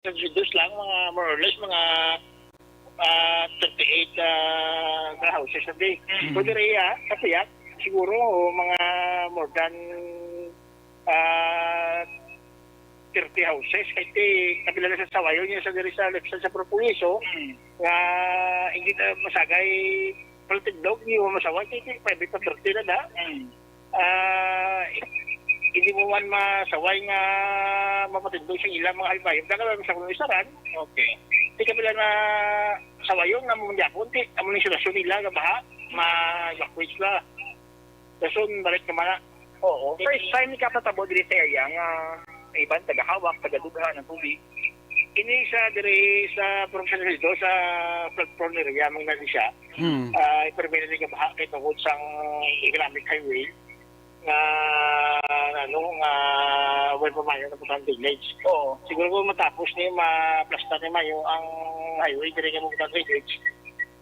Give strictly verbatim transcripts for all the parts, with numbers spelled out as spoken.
Sa Judos lang, mga more or less, mga ah, thirty-eight ah, na houses a day. Mm. So, diri, ah, sa Piak, siguro, mga more than ah, thirty houses. Kay ti, kapila na sa Sawayon niya sa diri sa left side sa Propuliso, Mm. nga hindi na masagay, paltindog, hindi mo masaway, kay ti, private property na na. Mm. Ah, hindi mo man masaway nga mapatindog sa ilang mga halbayog. Daga lang sa kung isaran. Okay. Ti kapila na Sawayon na mo mangyapon, ti, amo ni sitwasyon nila nga baha, ma-evacuate sila. Dason, balik naman na. Oo. First time ni kapatabo diri sa area nga iban taga-Hawak, taga-Dugha ng tubig. Ini sa diri sa Provincial Health, sa flood prone area, mga na siya. Hmm. Ah, permanent nga baha kay tungod sang economic highway nga, ano, nga way pa mayo na putang drainage. Oo. Siguro kung matapos ni, maplastar ni mayo ang highway, diri nga mo putang drainage,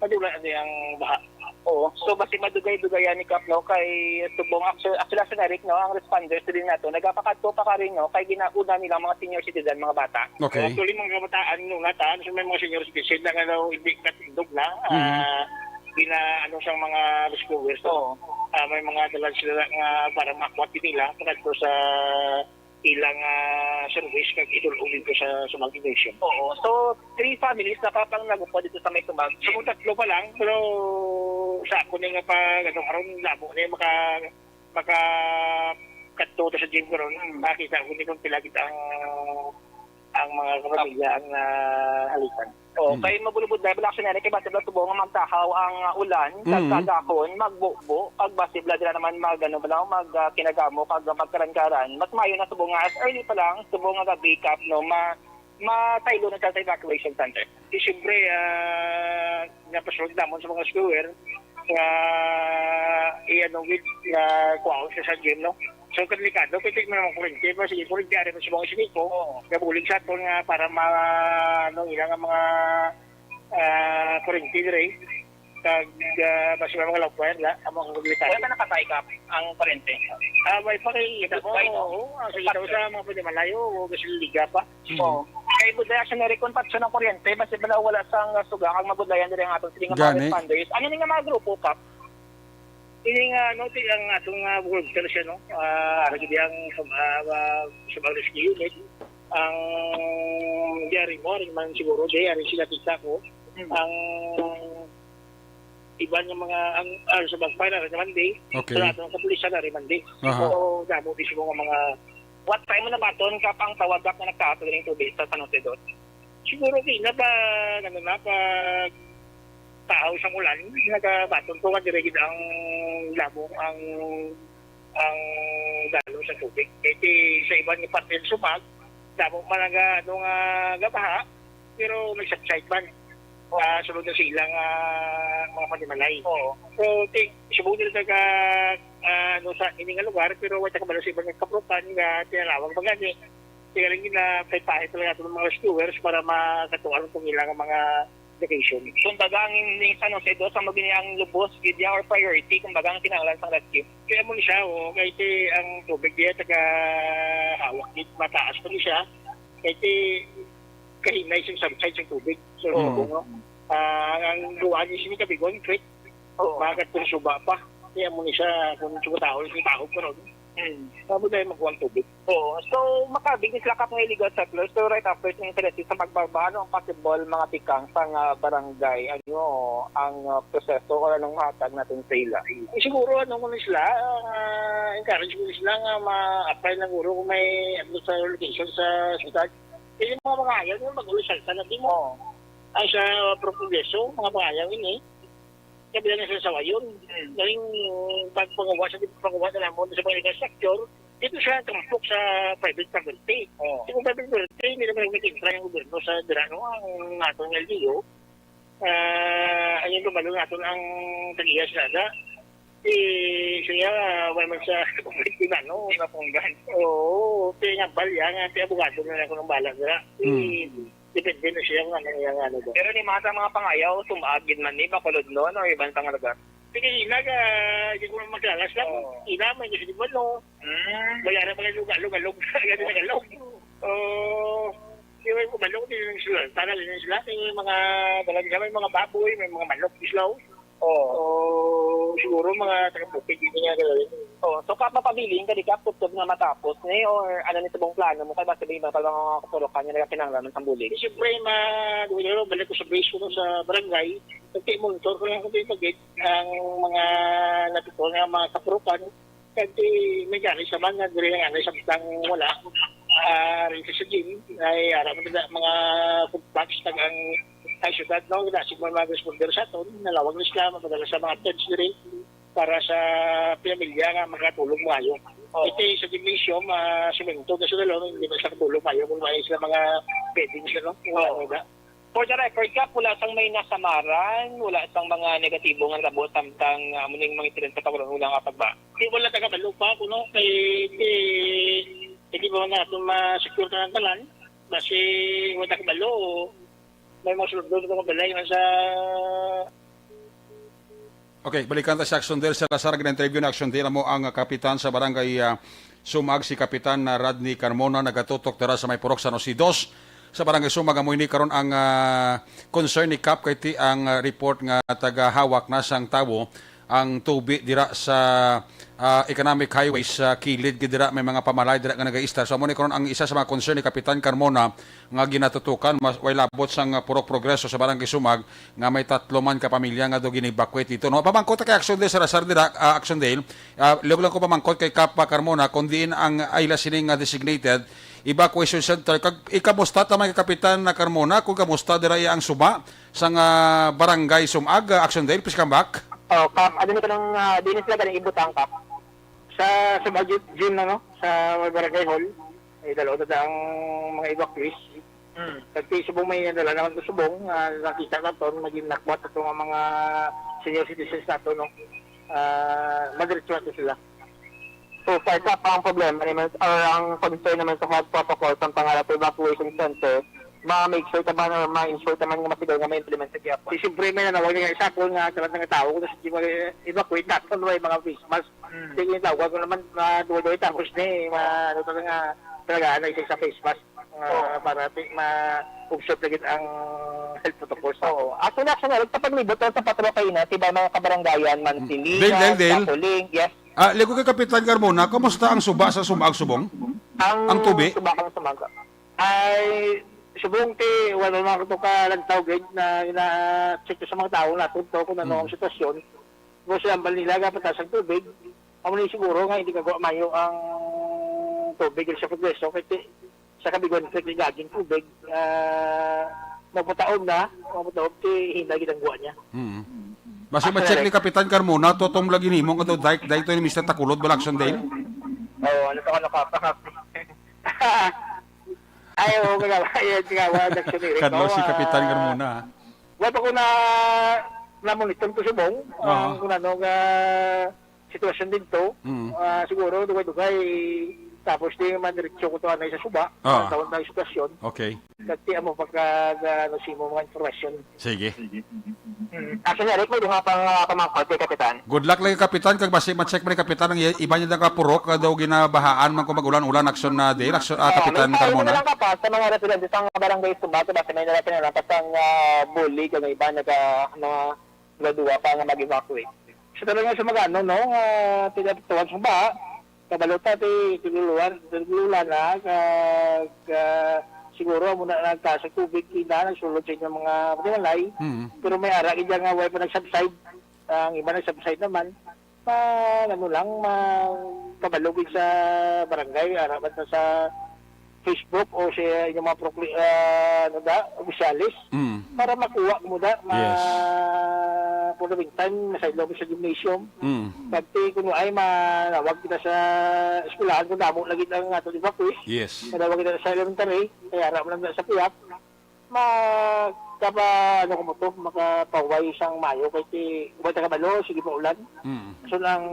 madula na ang baha. Oo. So, basi madugay-dugayan ni Kap, no? Kay subong, actually, actually, Sir Eric, no, ang responders din nato, nagapakadto pa ka rin, no, kay ginauna nilang mga senior citizen, mga bata. Okay. Actually, mga kabataan, no, nata, ano, may mga senior citizen na, ano, hindi katindog na, Mhm. ah, gina, ano, sa mga rescuers, no? Oo. Ah, may mga dalan sila nga para makwat nila, pakadto sa ilang, ah, service kag idul-ugin ko sa, sa Magnesia. Oo. So, three families na kapang nagupod dito sa may Tumag. So, kung tatlo pa lang, pero sa ako na nga pag, ano, karon, labo na yung maka-, maka-, kadto sa gym karon, Mm. makita ko ni kung pila gid ang, ang mga kapamilya ang nahalikan. Oo, Mm. kay mabulubod na, wala siya na, kay basta daw subong nga magtahaw ang, ah, ulan, kag Mm. kagahon, magbubo, kag basi bala dira naman mag, ano, bala, mag, ah, kinagamo, kag magkaran-karan. Mas maayo na subong nga as early pa lang, subong nga gabi, Kap, no, ma-, mataylo na siya sa evacuation center. Di siyempre, ah, napasulod namon sa mga rescuer nga i-ano gid nga kuhaon siya sa gym, no? So, delikado, kay tignan mo, kurente pa, sige, kurente, ari pa sa mga siniko, Oo. nabulig sa aton nga para ma-, ano, ila nga mga, ah, kurente dire. Kag, ah, mas mga low wire na, ang mga military. Wala pa nakatay, Kap, ang kurente? Ah, may pa kay, Ito, oo, oo, ang sa ito sa mga pwede malayo, o kasi liga pa. Mm. Oo. Kay budlay action na recon patso ng kuryente, basta bala wala sang suga, kag mabudlayan diri ang atong, sige nga mga Gani. responders. Ano ni nga mga grupo, Kap? Ini nga, ano, ti, ang atong, ah, volunteer siya, no? Ah, lagi di ang sa, ah, ah, sa mga rescue unit. Ang diary mo, rin man siguro, di, ari sila kita ko. Mm. Ang iban nga mga, ang, ah, sa Bagpay na rin naman, di. Okay. Sa atong kapulisan na rin man, di. Aha. So, damo di sa mga, mga What time mo nabaton, Kap, ang tawag, Kap, nga nagtaas galing tubig sa San Jose dos? Siguro, di na pa, ano na, pa, tahaw sa ulan, nagabaton ko nga dire gid ang labong ang, ang dalo sa tubig. Kay ti sa iban nga parte sa Sumag, damo man nga, ano, nga gabaha, pero may subside man. Ah, sulod na sa ilang, ah, mga panimalay. Oo. So, ti, subong nila taga, ah, ano, sa ini nga lugar, pero wala ka balo sa iban nga kaprutan nga tinalawag ba gani. Kaya lang yun na pahit talaga itong mga rescuers para makatuan itong ilang mga location. Kumbaga, ang ning San Jose dos, ang maging ang lubos, gid ya, or priority, kumbaga, ang kinahanglan sa rescue. Kaya mo ni siya, oh, kay ti ang tubig diya, taga Hawak, gid, mataas pa ni siya. Kay ti kahinay sing subside sa tubig. So, Oo. kung, ah, ang luwag ni sini Kabigon, Creek, Oo. Bakit kung suba pa? Kaya mo ni siya, kung suba tao, yung tao ko ron. Hmm. Sabi na yung magkuha ang tubig. Oo. So, makabig ni sila, Kap, nga illegal settlers, pero right after yung interest sa pagbaba, ano ang possible mga tikang sa nga barangay? Ano ang, ah, proseso o anong mahatag natin sa ila? Eh, siguro, ano mo ni sila, ah, encourage mo ni sila nga ma-apply na guro kung may, ano, sa location sa syudad. Kaya yung mga mga ayaw, yung mag-uwi sa, sa labi mo. Oo. Ay, sa Progreso, mga mga ayaw ini. Sabi lang sa Sawayon. Hmm. Galing pagpanguha sa pagpanguha na lamon sa mga infrastructure, dito siya tampok sa private property. Oo. Kung private property, hindi naman nag-intra yung gobyerno sa dira, no, ang atong L G U. Ah, ayun, dumalo natin ang tag-iya sa ada. Si, siya, wala man siya kumpitin, ano, napunggan. Oo, kaya nga, bali, ang, ang abogado na lang kung bala dira. Si, Hmm. Depende na siya kung ano yung ano ba. Pero ni mga sa mga pangayaw, sumagid man ni, bakulod no, no, iban sa mga lugar. Sige, ina ka, hindi ko makilala sila. Oo. Ina, may hindi mo, no? Hmm. Bayaran mo yung lugalog, alog, alog, alog. Oo. Di may kumalo, di lang sila. Tara, di lang sila. May mga, talaga, may mga baboy, may mga manok, islaw. Oo. So, siguro mga taga-bukid, hindi nga gagawin. Oo. So, ka mapabiling ka, di ka, putod nga matapos ni, or ano ni tubong plano mo, kay basta may iba pa mga kapulokan nga nagakinahanglan ng tambulig? Siyempre, ma-, balik ko sa base ko, no, sa barangay. Nagti-monitor ko lang kung pagit ang mga napito nga mga kapulokan. Kasi may gani sa man nga diri nga sa butang wala. Ah, rin sa gym, ay ara man na mga food packs tag ang, ay, syudad, no? Wala siguro mga responder sa aton, nalawag na sila, mapadala sa mga tents diri para sa pamilya nga makatulog maayo. Oo. Ito sa gymnasium, ah, semento na sila, no? Hindi na sila katulog maayo kung may sila mga beddings, no? Kung Oo. ano na. For the record, Kap, wala sang may nasamaran, wala sang mga negatibo nga nabo samtang, ah, amo ning mga insidente pa karon, wala nga pagba. Di wala taga Balupa kuno kay, kay, kay di ba natin ma-secure ka ng tanan? Basi wala taga Balo, may mga sulod-sulod nga balay nga sa Okay, balikan ta si Action Dale Salazar, gina-interview na Action Dale, amo ang kapitan sa barangay, ah, Sumag, si Kapitan, ah, Rodney Carmona, nagatutok dira sa may Purok San Jose dos sa barangay Sumag. Amo ini karon ang, ah, concern ni Kap kay ti ang, ah, report nga tagahawak na sang tawo ang tubi dira sa, ah, Economic Highway sa kilid gid dira may mga pamalay dira nga nagaistar. So amo ni karon ang isa sa mga concern ni Kapitan Carmona nga ginatutukan, mas way labot sang, ah, Purok Progreso sa barangay Sumag nga may tatlo man ka pamilya nga daw gin-evacuate dito, no? Pamangkot kay Action Dale Salazar dira, ah, Action Dale. Ah, liog lang ko pamangkot kay Kap Carmona kung diin ang ila sini nga designated evacuation center. Kag ikamusta ta man kay Kapitan na Carmona kung kamusta dira iya ang suba sang, ah, barangay Sumag, ah, Action Dale, please come back. Oh, Kap, ano ni kanang, ah, diin sila galing ibutang, Kap? Sa, sa budget gym na, no? Sa barangay hall, ay dalawa na ang mga evacuees. Mm. Kag ti subong may dala naman to subong, ah, nakita naton, maging nakwat ato nga mga senior citizens nato, no? Ah, madiretso nato sila. So, far, Kap, ang problema naman, or ang concern naman sa health protocol sa pangarap evacuation center, ma-make sure ta ba na ma-ensure ta man nga masigaw nga ma-implement sa gihapon? Di siyempre may nanawag nga sa akon nga talaga nga tao kung sa di mag-evacuate naton may mga face mask. Mm. Sige, tawag ko naman, ma-, duwa-duwa tapos ni, ma-, ano talaga, talaga, ano, isa sa face mask, ah, Oo. para ti-, ma-observe lagi ang health protocols nato. Oo. Ako na, ako na, nagpapaglibot ako sa patrol kaina, si ba mga kabarangayan, Mm. Mansili, Dale, Dale, Dale. Kapuling, yes. Ah, ligo kay Kapitan Carmona, kumusta ang suba sa Sumag subong? Ang Ang tubi? suba kang Sumag. Ay, subong ti, wala man ko to ka nagtawag na, na check sa mga tao na to kung ano Mm. ang sitwasyon. Kung sa ambal nila, kapataas ang tubig, amo ni siguro nga hindi kagawa mayo ang tubig sa Progreso, kay ti-, sa Kabiguan Creek, ligaging tubig, ah, maputaom na, maputaom, ti hinay gid ang guwa niya. Mm. Basi Ah, ma-check ni correct. Kapitan Carmona, to tong lagi nimo nga to, dike, dike to ni Mister Takulod, Balaction Dale? Oo, ano to, ano ka, pa? Ay, oo, wala, wala, yan, nga, wala, nagsunod, Kadlaw no, si Kapitan ah, Carmona, ah. Wala pa ko na, na-monitor ko subong, Oo. ang kung ano nga sitwasyon dito, Mm. ah, siguro, dugay-dugay, tapos di man diretso ko to anay sa suba, Oo. ang taon na yung sitwasyon. Okay. Kati amo pagka, ah, ano, simo mga informasyon. Sige. Mm. Actually, Eric, may duha pang, ah, pamangkot kay Kapitan. Good luck lagi, Kapitan. Kag basi ma-check man ni Kapitan ang i-, iba niya nga purok, ah, daw ginabahaan man kung mag-ulan-ulan, action na di, action, ah, Oo, Kapitan may payo Carmona. na lang ka pa sa mga residente sa barangay Sumag, basta may nalapinan lang pa sang, ah, bulig, ang iba naga-, na duwa pa nga mag-evacuate. Sa talaga sa mga ano, no, nga pinapituan sa baha, kabalota, ti, tiguluan, tiguluan na, ka, ka, siguro, amo na nagtaas ang tubig, ina, nagsulod sa inyong mga panimalay. Mm. Pero may ara, gid nga, way pa nag-subside. Ang iba nag-subside naman. Ma, ano lang, ma, kabalugin sa barangay, ara, basta sa Facebook o sa inyong mga prokli-, ah, ano da, opisyalis, Mm. para makuha mo da, ma-, Yes. for the meantime, nasa loob sa gymnasium. Mm. Pagti, kung ay manawag kita sa eskwelahan, kung damo lagi ang ato, di ba, quiz? Yes. Manawag kita sa elementary, kaya ara mo lang sa pihak, ma-, kapa-, ano ko mo to, makapahuway sang mayo, kay ti, ubay ta kabalo, sige pa ulan. Mm. So, ang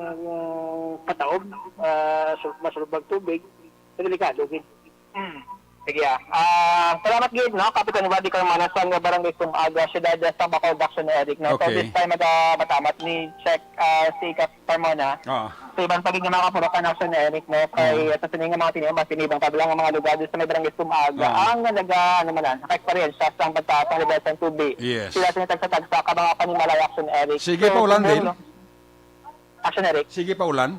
pataob, ah, sul-, masulbag tubig, delikado gid. Mm. Sige, ah. Ah, salamat gid, no, Kapitan Wadi Carmona, sa nga barangay Sumaga, siyudad sa Bacau, Bacson, Eric, no? So, Okay. this time, maga-, matamat ni check, ah, si Kap Carmona. Oo. Sa iban pa gid nga mga kapurok, Action Eric, no, kay, mm, sa sini nga mga tiniyo, mas inibang pa lang ang mga lugar sa may barangay Sumaga, ah, ang nalaga, ano man na, naka-experience sa pagtaas ng level sa tubig. Yes. Sila sini tagsa-tagsa ka mga panimalay, Action Eric. Sige, so, paulan, Dale. Action Eric. Sige, paulan.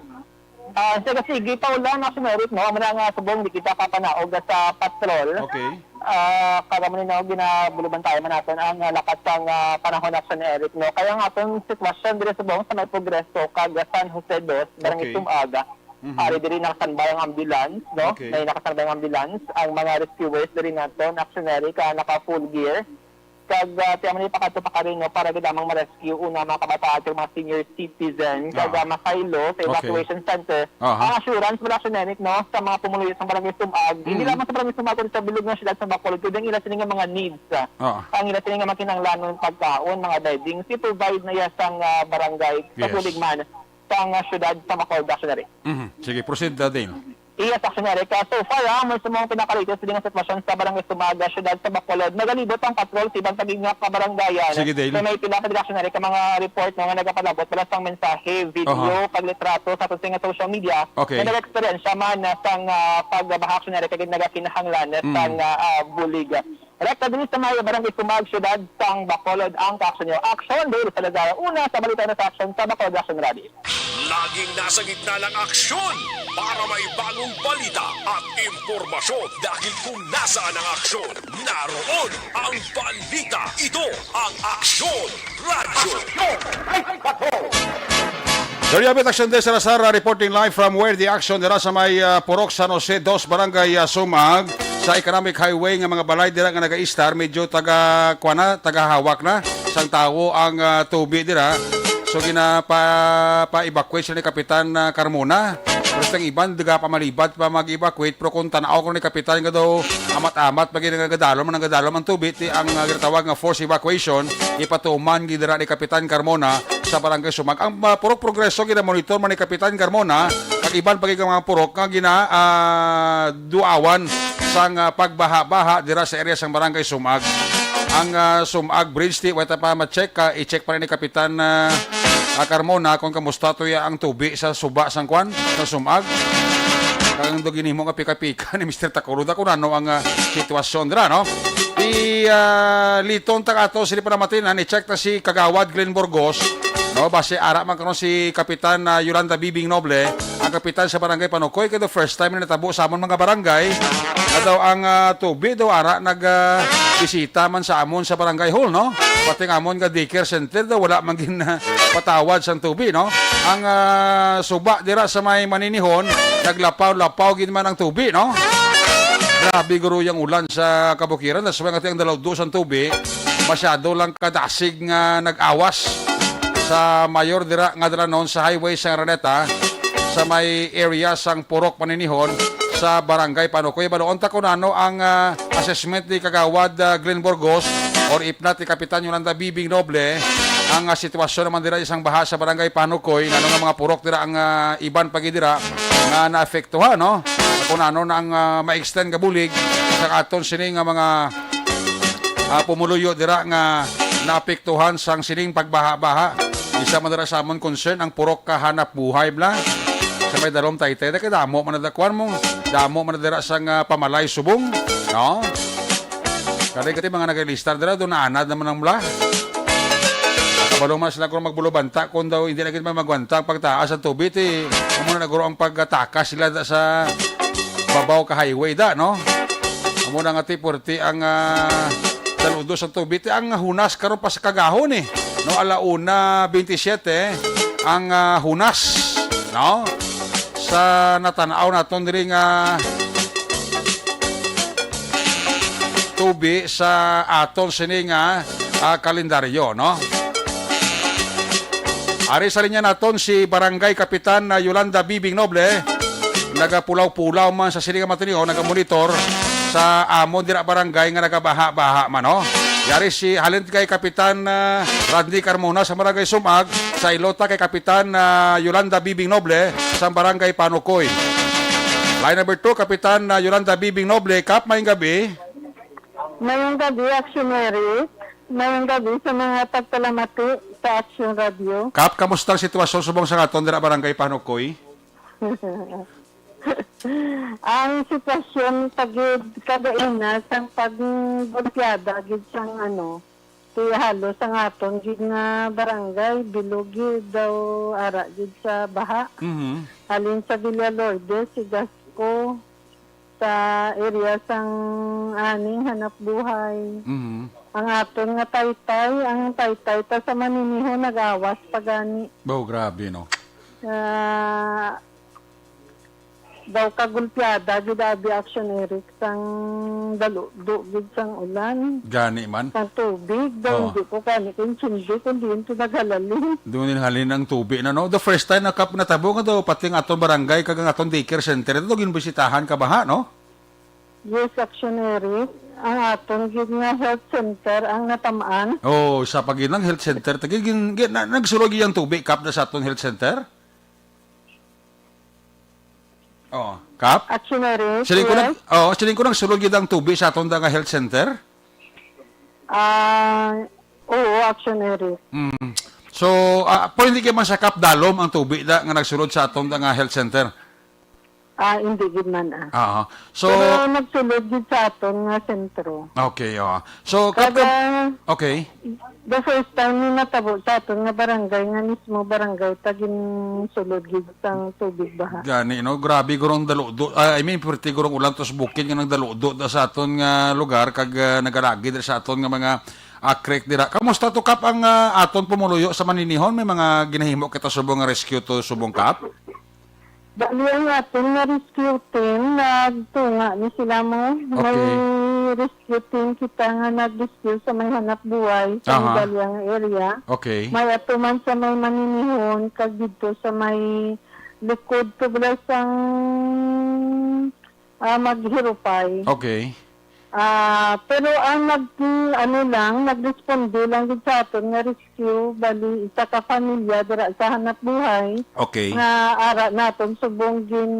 Ah, sige, sige, paulan, Action Eric, no? Muna nga subong, di kita kapanaog sa patrol. Okay. Ah, kag amo ni, no, ginabulubantayan man naton ang, ah, lakat sang, ah, panahon, Action Eric, no? Kaya ang aton sitwasyon diri subong sa may Progreso kag San Jose dos, Barangay, okay, Sumaga. Mhm. Ari diri nakasambay ang ambulance, no? Okay. May nakasambay ang ambulance, ang mga rescuers diri naton, Action Eric, ah, naka full gear. Kag, ah, ti amo ni pakadto pa karon, no, para gid lamang ma-rescue una mga kabataan kag mga senior citizen, kag, ah, masaylo sa, okay, evacuation center. Aha. Ang assurance, wala siya, Nenek, no, sa mga pumuluyo sa Barangay Sumag. Hindi, mm, lamang sa Barangay Sumag, kundi sa bilog nga siyudad sa Bacolod, kundi ang ila sini nga mga needs, ah, ang ila sini nga mga kinahanglanon, pagkaon, mga bedding, si provide na iya sang, ah, barangay, sa, yes, bulig man sang, ah, siyudad sa Bacolod, Action Eric. Mhm. Sige, proceed, uh, Dale. Yes, Action Eric. Ah, so far, ah, amo sa mga pinaka-latest din nga sitwasyon sa Barangay Sumaga, siyudad sa Bacolod. Nagalibot ang patrol sa iban pa gid nga kabaranggayan. Sige, Dale. So, may pila pa din, Action Eric, ang mga report, no, nga nagapalabot bala sang mensahe, video, aha, kag litrato sa aton nga social media, okay, nga nag-eksperyensya man, ah, sang, ah, pagbaha, Action Eric, kag nagakinahanglan, mm, sang, ah, ah, bulig. Rekta diri sa may Barangay Sumag, siyudad sang Bacolod ang ka-action nyo. Action, Dale Salazar. Una sa balita na sa action sa Bacolod Action Radio. Laging nasa gitna ng aksyon para may bagong balita at impormasyon, dahil kung nasaan ang aksyon, naroon ang balita. Ito ang Aksyon Radyo. Dariabit Action Day Salazar, uh, reporting live from where the action dira sa may, uh, Purok San Jose dos, Barangay, uh, Sumag. Sa Economic Highway nga mga balay dira nga nagaistar, medyo taga, kuwan na, tagahawak na sang tawo ang, uh, tubi dira. So, ginapa-, pa-evacuate sila ni Kapitan, uh, Carmona. Pero ang iban, daga pa malibad pa mag-evacuate. Pero kung tanaw ko ni Kapitan nga daw, amat-amat, pag nagadalom, nagadalom ang tubi, ti ang, uh, ginatawag nga forced evacuation, ipatuman gid dira ni Kapitan Carmona sa Barangay Sumag. Ang, ah, Purok Progreso ginamonitor man ni Kapitan Carmona, kag iban pa gid nga mga purok nga gina, ah, duawan sang, ah, pagbaha-baha dira sa area sang Barangay Sumag. Ang, ah, Sumag Bridge, ti, wala pa ma-check, ah, i-check pa ni Kapitan, ah, ah, Carmona kung kamusta to ya ang tubi sa suba sang kwan, sa Sumag. Kag ang ginhimo nga pika-pika ni Mister Takuruda kung ano ang, ah, sitwasyon dira, no? I, ah, liton ta ato sini panamatinan, i-check ta si Kagawad Glenn Burgos, no? Base ara man karon si Kapitan, ah, Yolanda Bibing Noble, ang kapitan sa Barangay Panukoy, kay the first time na natabo sa amon mga barangay na daw ang, ah, tubi daw ara nag, ah, bisita man sa amon sa barangay hall, no? Pati ang amon nga daycare center daw wala man gin, ah, patawad sang tubi, no? Ang, ah, suba dira sa may Maninihon, naglapaw-lapaw gid man ang tubi, no? Grabe guro yung ulan sa kabukiran. That's why nga ang dalaw dos ang tubi, masyado lang kadasig nga nag-awas sa mayor dira nga dalanon sa highway sa Araneta, sa may area sang Purok Maninihon sa Barangay Panukoy. Baloon ta kung ano ang, ah, assessment ni Kagawad, ah, Glenn Burgos or if not ni Kapitan Yolanda Bibing Noble ang, ah, sitwasyon naman dira isang baha sa Barangay Panukoy, ano nga mga purok dira ang, ah, iban pa gid dira nga naapektuhan, no? Kung ano na ang, ah, ma-extend nga bulig sa aton sini nga mga, ah, pumuluyo dira nga naapektuhan sang sining pagbaha-baha. Isa man dira sa amon concern ang purok kahanap buhay bla. Sa may dalom taytay, da kay damo man nadakuan mo, damo man dira sang, ah, pamalay subong, no? Kani kati mga nagalistar dira, doon naanad naman ang mula. Kabalo man sila kung magbulubanta, kung daw hindi na gid man magwanta ang pagtaas ang tubig, ti amo na naguro ang pagtakas sila da sa babaw ka highway da, no? Amo na nga ti puwerte ang, ah, daludo sa tubig, ti ang hunas karon pa sa kagahon, eh, no? Ala una bente siyete ang, ah, hunas, no? Sa natanaw naton diri nga tubi sa aton sini nga, ah, kalendaryo, no? Ari sa linya naton si Barangay Kapitan na Yolanda Bibing Noble. Nagapulaw-pulaw man sa sini nga matiniho, nagamonitor sa amon dira barangay nga nagabaha-baha man, no? Yari si halin kay Kapitan, ah, Rodney Carmona sa Barangay Sumag, sa ilota kay Kapitan, ah, Yolanda Bibing Noble sa Barangay Panukoy. Line number two, Kapitan, ah, Yolanda Bibing Noble. Kap, mayong gabi. Mayong gabi, Action Eric. Mayong gabi sa mga tagpalamati sa Action Radio. Kap, kamusta ang sitwasyon subong sa aton dira Barangay Panukoy? Ang sitwasyon pa gid kagaina sang paggolpeada gid sang, ano, ti halos ang aton gid nga barangay, bilog gid daw ara gid sa baha. Mhm. Halin sa Villa Lourdes, Sigasco, sa area sang aning hanap buhay. Mhm. Ang aton nga taytay, ang taytay ta sa Maniniho nag-awas pa gani. Oh, grabe, no? Ah, daw kagulpiada gid abi, Action Eric, sang daludo gid sang ulan. Gani man. Sang tubig, daw Oo. Hindi ko gani kaintindi kung diin to naghalali. Doon din halin ang tubig na, no? The first time na kap natabo nga daw, pati ang aton barangay, kag ang aton daycare center, ito gimbisitahan ka baha, no? Yes, Action Eric. Ang aton gid nga health center ang natamaan. Oh, sa pag-, ang health center, tagi, gin-, gin-, na-, nagsulod gid ang tubig, kap, na sa aton health center? Oh, kap? Action Eric, Siling ko nag-, yes. Oh, siling ko nagsulod gid ang tubig sa aton da nga health center? Ah, oo, Action Eric. Mm. So, ah, pwede kay man sa kap dalom ang tubig da nga nagsulod sa aton da nga health center? Ah, hindi gid man, ah. Ah, so Pero nagsulod gid sa aton nga sentro. Okay, oh. So, kap-, Kada kap-, okay. The first time ni natabo sa aton nga barangay, nga mismo barangay ta ginsulod gid sang tubig baha. Gani, no? Grabe gurong daludo. Ah, I mean, perti gurong ulan tos bukid nga nagdaludo da sa aton nga lugar kag, ah, nagalagid sa aton nga mga, ah, creek dira. Kamusta to, kap, ang, ah, aton pumuluyo sa Maninihon? May mga ginahimo kita subong nga rescue to subong, kap? Bali, ang aton nga rescue team, nagtunga ni sila mo. May Okay. Rescue team kita nga nag-rescue sa may hanap buhay sa Aha. Medalya nga area. Okay. May ato man sa may Maninihon, kag didto sa may likod to bala sang, ah, Maghirupay. Okay. Ah, pero ang nag-, ano lang, nagresponde lang gid sa aton nga rescue, bali, isa ka pamilya dira sa hanap buhay Okay. nga ara naton subong gin,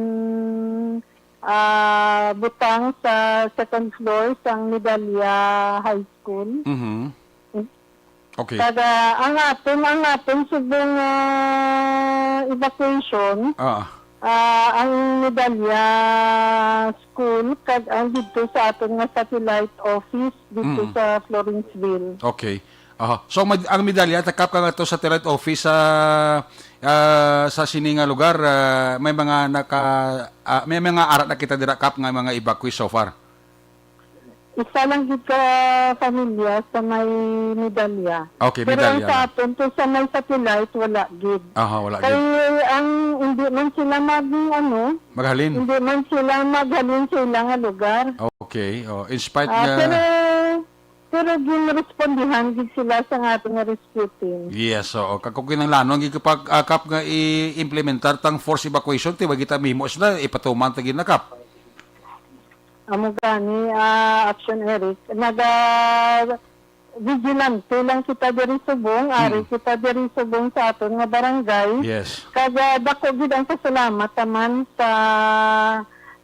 ah, butang sa second floor sang Medalya High School. Mhm. Okay. Kag, ah, ang aton, ang aton subong, ah, evacuation, Ah. ah, ang Medalya School, kag ang didto sa aton nga satellite office didto Mm. sa Florenceville. Okay. Aha. So, ang med-, ang Medalya, takap ka nga to satellite office sa, ah, sa sini nga lugar, ah, may mga naka-, ah, may mga ara na kita dira, kap, nga mga evacuees so far? Isa lang gid ka pamilya sa may Medalya. Okay, Pero ang Medalya sa lang. aton, to sa may satellite, wala gid. Aha, wala Kay gid. ang hindi man sila mag, ano, Maghalin. hindi man sila maghalin sa ilang lugar. Okay, oh, in spite Ah, nga pero, pero ginrespondihan gid sila sa aton nga rescue team. Yes, oo. Kag kung kinahanglanon gid kapag, ah, kap nga i-implementar tang forced evacuation, ti wa kita mahimo sila, ipatuman ta gid na, kap. Amo gani, ah, Action Eric. Naga-vigilante lang kita diri subong, ari Mm. kita diri subong sa aton nga barangay. Yes. Kag, ah, dako gid ang pasalamat naman sa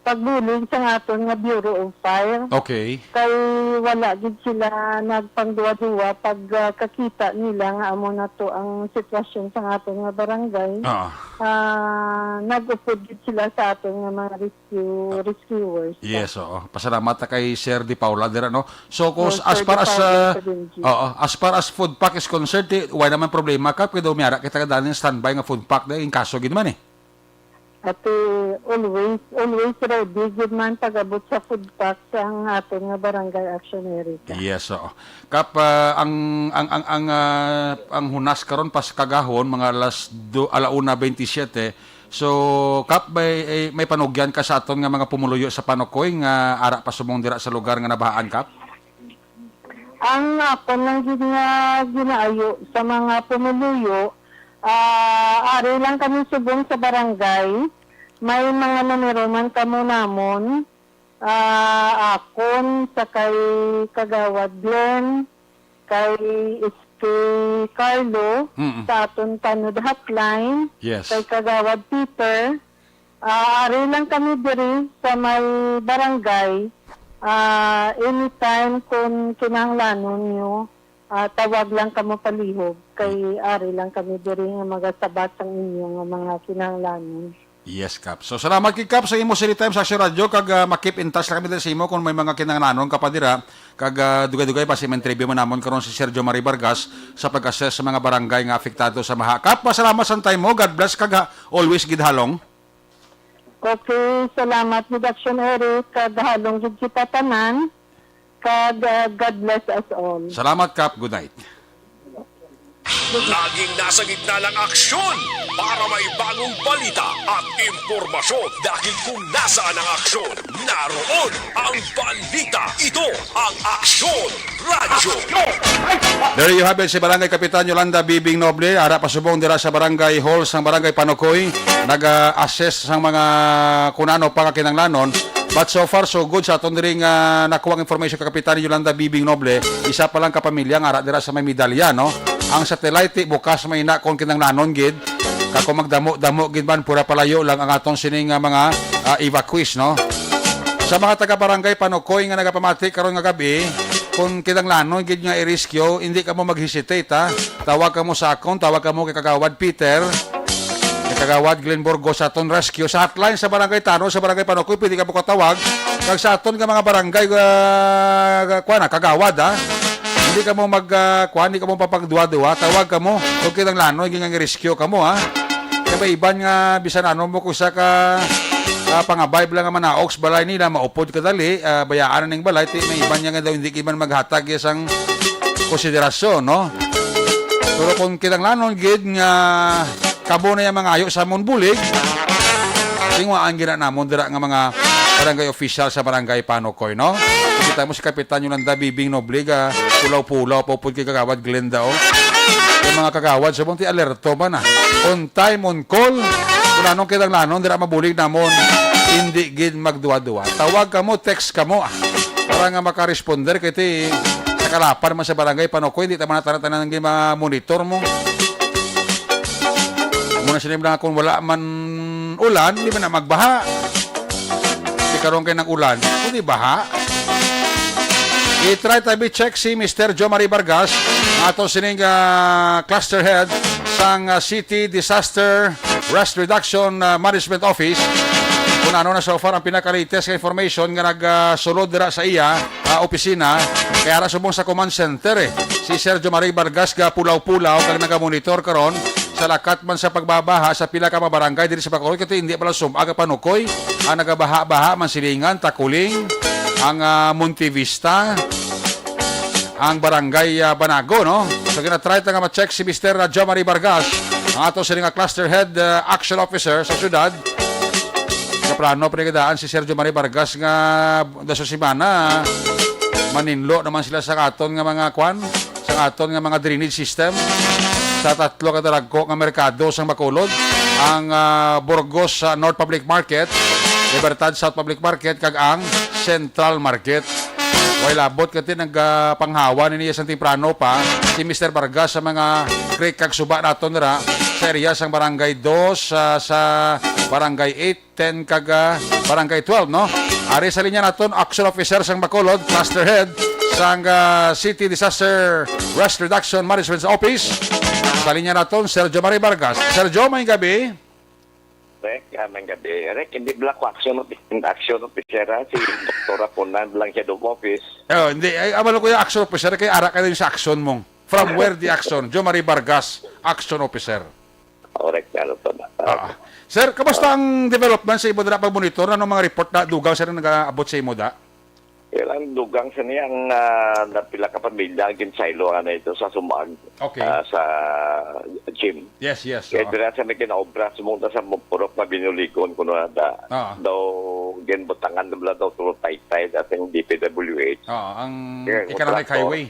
pagbulig sa aton nga Bureau of Fire. Okay. Kay wala gid sila nagpangduwa-duwa pag, ah, kakita nila nga amo na to ang sitwasyon sa aton nga barangay. Ah. Ah, nag-upod gid sila sa aton nga mga rescue, Ah. rescuers. Yes, oo. Pasalamat ta kay Sir Di Paula dira, no? So, kung Yes, as Sir far Di as, Paula ah, sa Benji. oo, as far as food pack is concerned, ti, wala naman problema ka, pwede umiara kita ka dali standby nga food pack na in kaso gid man eh. Ate, always, always ready gid man pag-abot sa food pack sa ang aton nga Barangay Action Area. Yes, oo. Kap, ah, ang, ang, ang, ang, ah, ang hunas karon pas kagahon, mga alas do, ala una bentisiete. So, Kap, may, eh, may panugyan ka sa aton nga mga pumuluyo sa Panukoy nga ara pa subong dira sa lugar nga nabahaan, Kap? Ang akon lang gid nga ginaayo sa mga pumuluyo, ah, ari lang kami subong sa barangay. May mga numero man kamo namon, ah, akon sa kay Kagawad Glenn, kay S K Carlo, Mm. sa aton Tanod Hotline, Yes. kay Kagawad Peter, Ah, ari lang kami diri sa may barangay. Ah, anytime kung kinahanglanon nyo, ah, tawag lang kamo palihog. Kay ari lang kami diri nga magasabat ang inyo nga mga kinahanglanon. Yes, Kap. So, salamat kay Kap sa imo sa Times Action Radio, kag, ah, ma-keep in touch lang kami diri sa imo kung may mga kinahanglanon ka pa dira, kag, ah, dugay-dugay pa si interview mo namon karon si Sergio Marie Vargas sa pag-assess sa mga barangay nga apektado sa baha. Kap, pasalamat sa time mo. God bless, kag, ah, always gid halong. Okay, salamat gid, Action Eric, kag halong gid kita tanan, kag, ah, God bless us all. Salamat, Kap. Good night. Laging nasa gitna ng aksyon para may bagong balita at impormasyon. Dahil kung nasaan ang aksyon, naroon ang balita. Ito ang Aksyon Radyo. There you have it, si Barangay Kapitan Yolanda Bibing Noble, ara pa subong dira sa Barangay Hall sang Barangay Panukoy, nag-assess sang mga kunano pangakinanglanon. But so far, so good sa aton diri nga nakuha ang information kay Kapitan Yolanda Bibing Noble, isa pa lang ka pamilya nga ara dira sa may medalya, no? Ang satellite, bukas may ina kon kinanglanon gid. Kako magdamo-damo gid man, pura palayo lang ang aton sini nga mga, ah, evacuees, no? Sa mga taga Barangay Panukoy nga nagapamati karon nga gabi, kung kinanglanon gid nga i-rescue, hindi kamo mag-hesitate, ha. Tawag kamo sa akon, tawag kamo kay Kagawad Peter, kay Kagawad Glenn Burgos sa aton rescue. Sa hotline sa Barangay Tano, sa Barangay Panukoy, pwede kamo katawag. Kag sa aton nga mga barangay, ah, kuwan na, kagawad, ha. Hindi kamo mag, ah, kuwan, hindi kamo papagduwa-duwa. Tawag kamo kung kinanglanon gid nga i-rescue kamo, ha. Kay may iban nga bisan ano mo, kung sa ka, ah, pangabay lang nga manaog sa balay nila, maupod kadali, ah, bayaan na ning balay, ti may iban nga daw hindi gid man maghatag ya sang konsiderasyon, no? Pero kung kinanglanon gid nga kamo na yung mga ayo sa amon bulig, tinguhaan gid na namon dira nga mga barangay official sa Barangay Panukoy, no? Kita mo si Kapitan Yolanda Bibing Noble, ah, pulaw-pulaw pa upod kay Kagawad Glenda, oh. Yung mga kagawad, subong ti alerto man, ah. On time, on call. Kung anong kinanglanon, dira mabulig namon. Hindi gid magduwa-duwa. Tawag kamo, text kamo, ah. Para nga makaresponder kay ti sa kalapan man sa Barangay Panukoy, hindi ta man tanan-tanan nga ma-monitor mo. Muna sila lang kung wala man ulan, di man na magbaha. Di karon kay nag-ulan, kundi baha. I-try tabi check si Mister Jomari Vargas, ato sining, ah, cluster head sang, ah, City Disaster Risk Reduction, ah, Management Office. Kung ano na so far ang pinaka-latest nga information nga nag, ah, sulod dira sa iya, ah, opisina, kay ara subong sa command center, eh. Si Sergio Marie Vargas ga pulaw-pulaw kag nagamonitor karon sa lakat man sa pagbabaha sa pila ka mga barangay diri sa Bacolod, kay hindi pala sum-a ka Panukoy ang nagabaha-baha, Mansilingan, Taculing, ang, ah, Monte Vista, ang barangay, ah, Banago, no? So, gina-try ta nga ma-check si Mister Jomari Vargas, ang ato sini nga cluster head, ah, action officer sa syudad. Kaplano pa ni kadaan si Sergio Marie Vargas nga daso semana, maninlo naman sila sa aton nga mga kwan, sa aton nga mga drainage system sa tatlo ka dalagko nga merkado sang Bacolod, ang, ah, Burgos, ah, North Public Market, Libertad South Public Market, kag ang Central Market. Way labot kati nagapanghawa nini sang temprano pa si Mister Vargas sa mga creek kag suba naton dira sa area sang Barangay Dos, ah, sa Barangay Eight, Ten, kag, ah, Barangay Twelve, no? Ari sa linya naton, Action Officer sang Bacolod, Cluster Head sang, ah, City Disaster Risk Reduction Management Office. Sa linya naton, Sergio Marie Vargas. Sergio, may gabi. Rek, ah, may gabi. Rek, hindi bala ko action, action officer, ah. Si Doktora Punan lang siya do office. Oh, hindi. Ay, abalo ko yung action officer, kay ara ka din sa action mong. From where the action? Jomari Vargas, action officer. Correct, ano to na. Ah. Sir, kamusta ang development sa imo na pag-monitor? Anong mga report na dugang, sir, ang nag-aabot sa imo da? Well, ang dugang sa niya, ang, ah, napila ka pamilya ang ginsaylo nga na ito sa Sumag, Okay. ah, sa gym. Yes, yes, Kaya oo. Dira sa may kinaobra, sumungta sa purok na binuligon ko na da. Ah. Daw, ginbutangan na bala daw tulo taytay dating D P W H. Oo, ang Kaya, economic kontraktor. highway.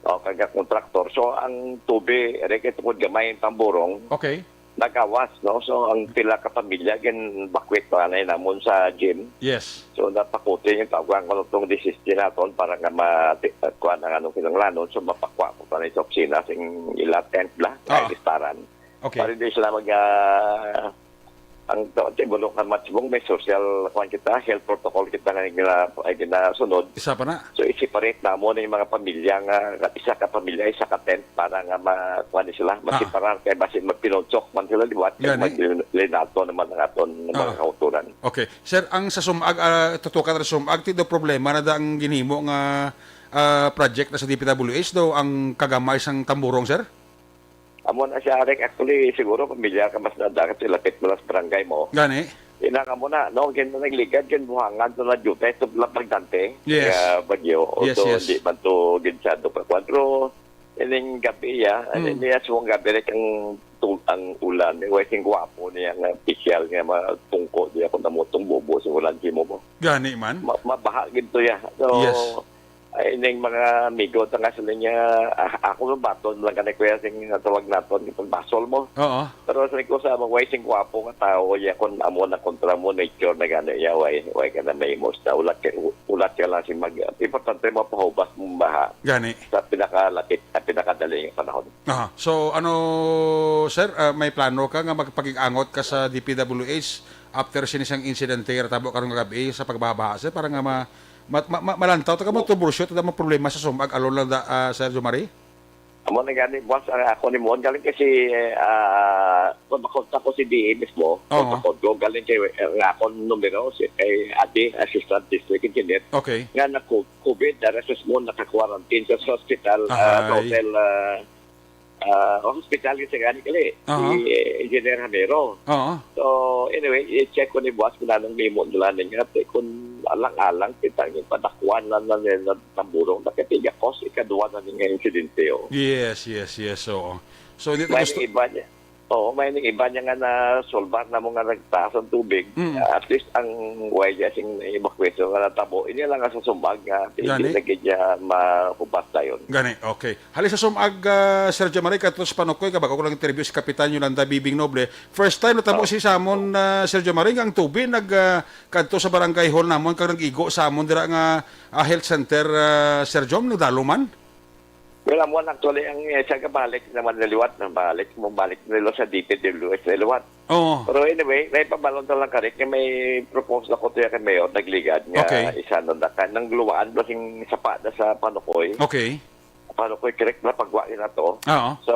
O, kag kontraktor. So, ang tubi, reke tungod gamay ang tamburong, Okay. nagawas, no? So, ang pila ka pamilya, ginbakwit pa anay namon sa gym. Yes. So, napakuti yung tawag ko nung disiste naton para nga ma-, kuha ang anong kinanglanon. So, mapakwa ko pa na sa opisina sing ila tent bla, Ah. kay listaran. Okay. Para di sila mag, ah, Ang to, di mo ka match mo, may social, kuwan kita, health protocol kita nga gina-, ay ginasunod. Isa pa na. So, i-separate na mo na yung mga pamilya nga, isa ka pamilya, isa ka tent para nga ma-, kuwan sila, Ah. masiparar kay basin magpinunchok man sila liwat, kay Gani. maglinato naman ang aton mga Ah. kauturan. Okay. Sir, ang sa sumag, ah, tutukan sa sumag, ti do problema na da ang ginhimo nga, ah, project na sa D P W H do ang kagamay sang tamburong, sir? Amo na siya, Rick. Actually, siguro pamilyar ka mas na dagat, lapit mo lang sa barangay mo. Gani. Ina ka mo na, no? Gin-, nagligad, gin buhangan to na duty, to lang pagdante. Yes. Kaya bagyo. Yes, Although, yes. di man to gid siya do pa kwan. Pero, ining gabi, ya, Mm. ano niya, suwang gabi, Rick, ang tul-, ang ulan, eh, way sing gwapo niya nga official nga matungko niya kung namutong bubo sa ulan, si mo mo. Gani man. Ma-, mabaha gid to, ya. So, Yes. ay, ining mga amigo, ta nga sila niya, ah, ako, baton lang ka na, kuya, sing natawag naton, itong basol mo. Oo. Pero sa ko sa mga way sing gwapo nga tao, ya, kung amo na kontra mo, nature na gani, ya, way, way ka na may imos na, ulat ka, u-, ulat ka lang si mag-, importante mo pahubas mong baha Gani. sa pinakalapit, sa pinakadali nga panahon. Aha. So, ano, sir, ah, may plano ka nga magpakig-angot ka sa D P W H after sini sang insidente nga natabo karon nga gabi sa pagbaha-baha, sir, para nga ma-, ma-, ma-, ma-, malantaw ta ka mo, Oo. troubleshoot ta mga problema sa sumag alon lang da, ah, Sir Jomari? Amo na gani, boss, ang ako ni Mon, galing kasi, ah, kung makontak ko si D A mismo, Oo. kung makontak ko, galing kay, eh, nga akong numero, si, kay Adi, Assistant District Engineer, Okay. nga nag-, COVID, na resus mo, naka-quarantine sa hospital, ah, Ahay. hotel, ah, ah, hospital kasi gani kali, Aha. si, eh, Engineer Hamero. Oo. So, anyway, i-check ko ni boss kung anong memo nila ninyo. At, eh, kung alang-alang, kita yung padakwan na, na, na, na tamburong, nakatiga ko, si kadwa na nga insidente, oh. Yes, yes, yes, oo. So, hindi May gusto iba niya. Oo, may ning iba niya nga na solbar na mo nga nagtaas ang tubig. Mm. At least ang way niya sing evacuation nga natabo, ini lang nga sa sumbag nga hindi Gani? na gid niya makupas dayon. Gani, okay. Hali sa sumag, ah, Sir Jomari, kadto sa Panukoy, kabag-o ko lang interview si Kapitan Yolanda Bibing Noble. First time natabo Oh. si Samon, ah, Sir Jomari, nga ang tubig nag, ah, kadto sa barangay hall namon, kag nag-igo sa amon dira nga, ah, health center, ah, Sir Jom, nagdalo man? Well, amo na actually ang, eh, sa kabalik naman na liwat, nabalik mo, balik nila sa D P W H na liwat. Oo. Pero anyway, may pabalon na lang, Karik, nga may propose na ko to ya kay Mayor Nagligad nga Okay. isa na naka-, nang luwaan ba sing sapa na sa Panukoy? Okay. Panukoy, correct na pagwa yun na to. Oo. So,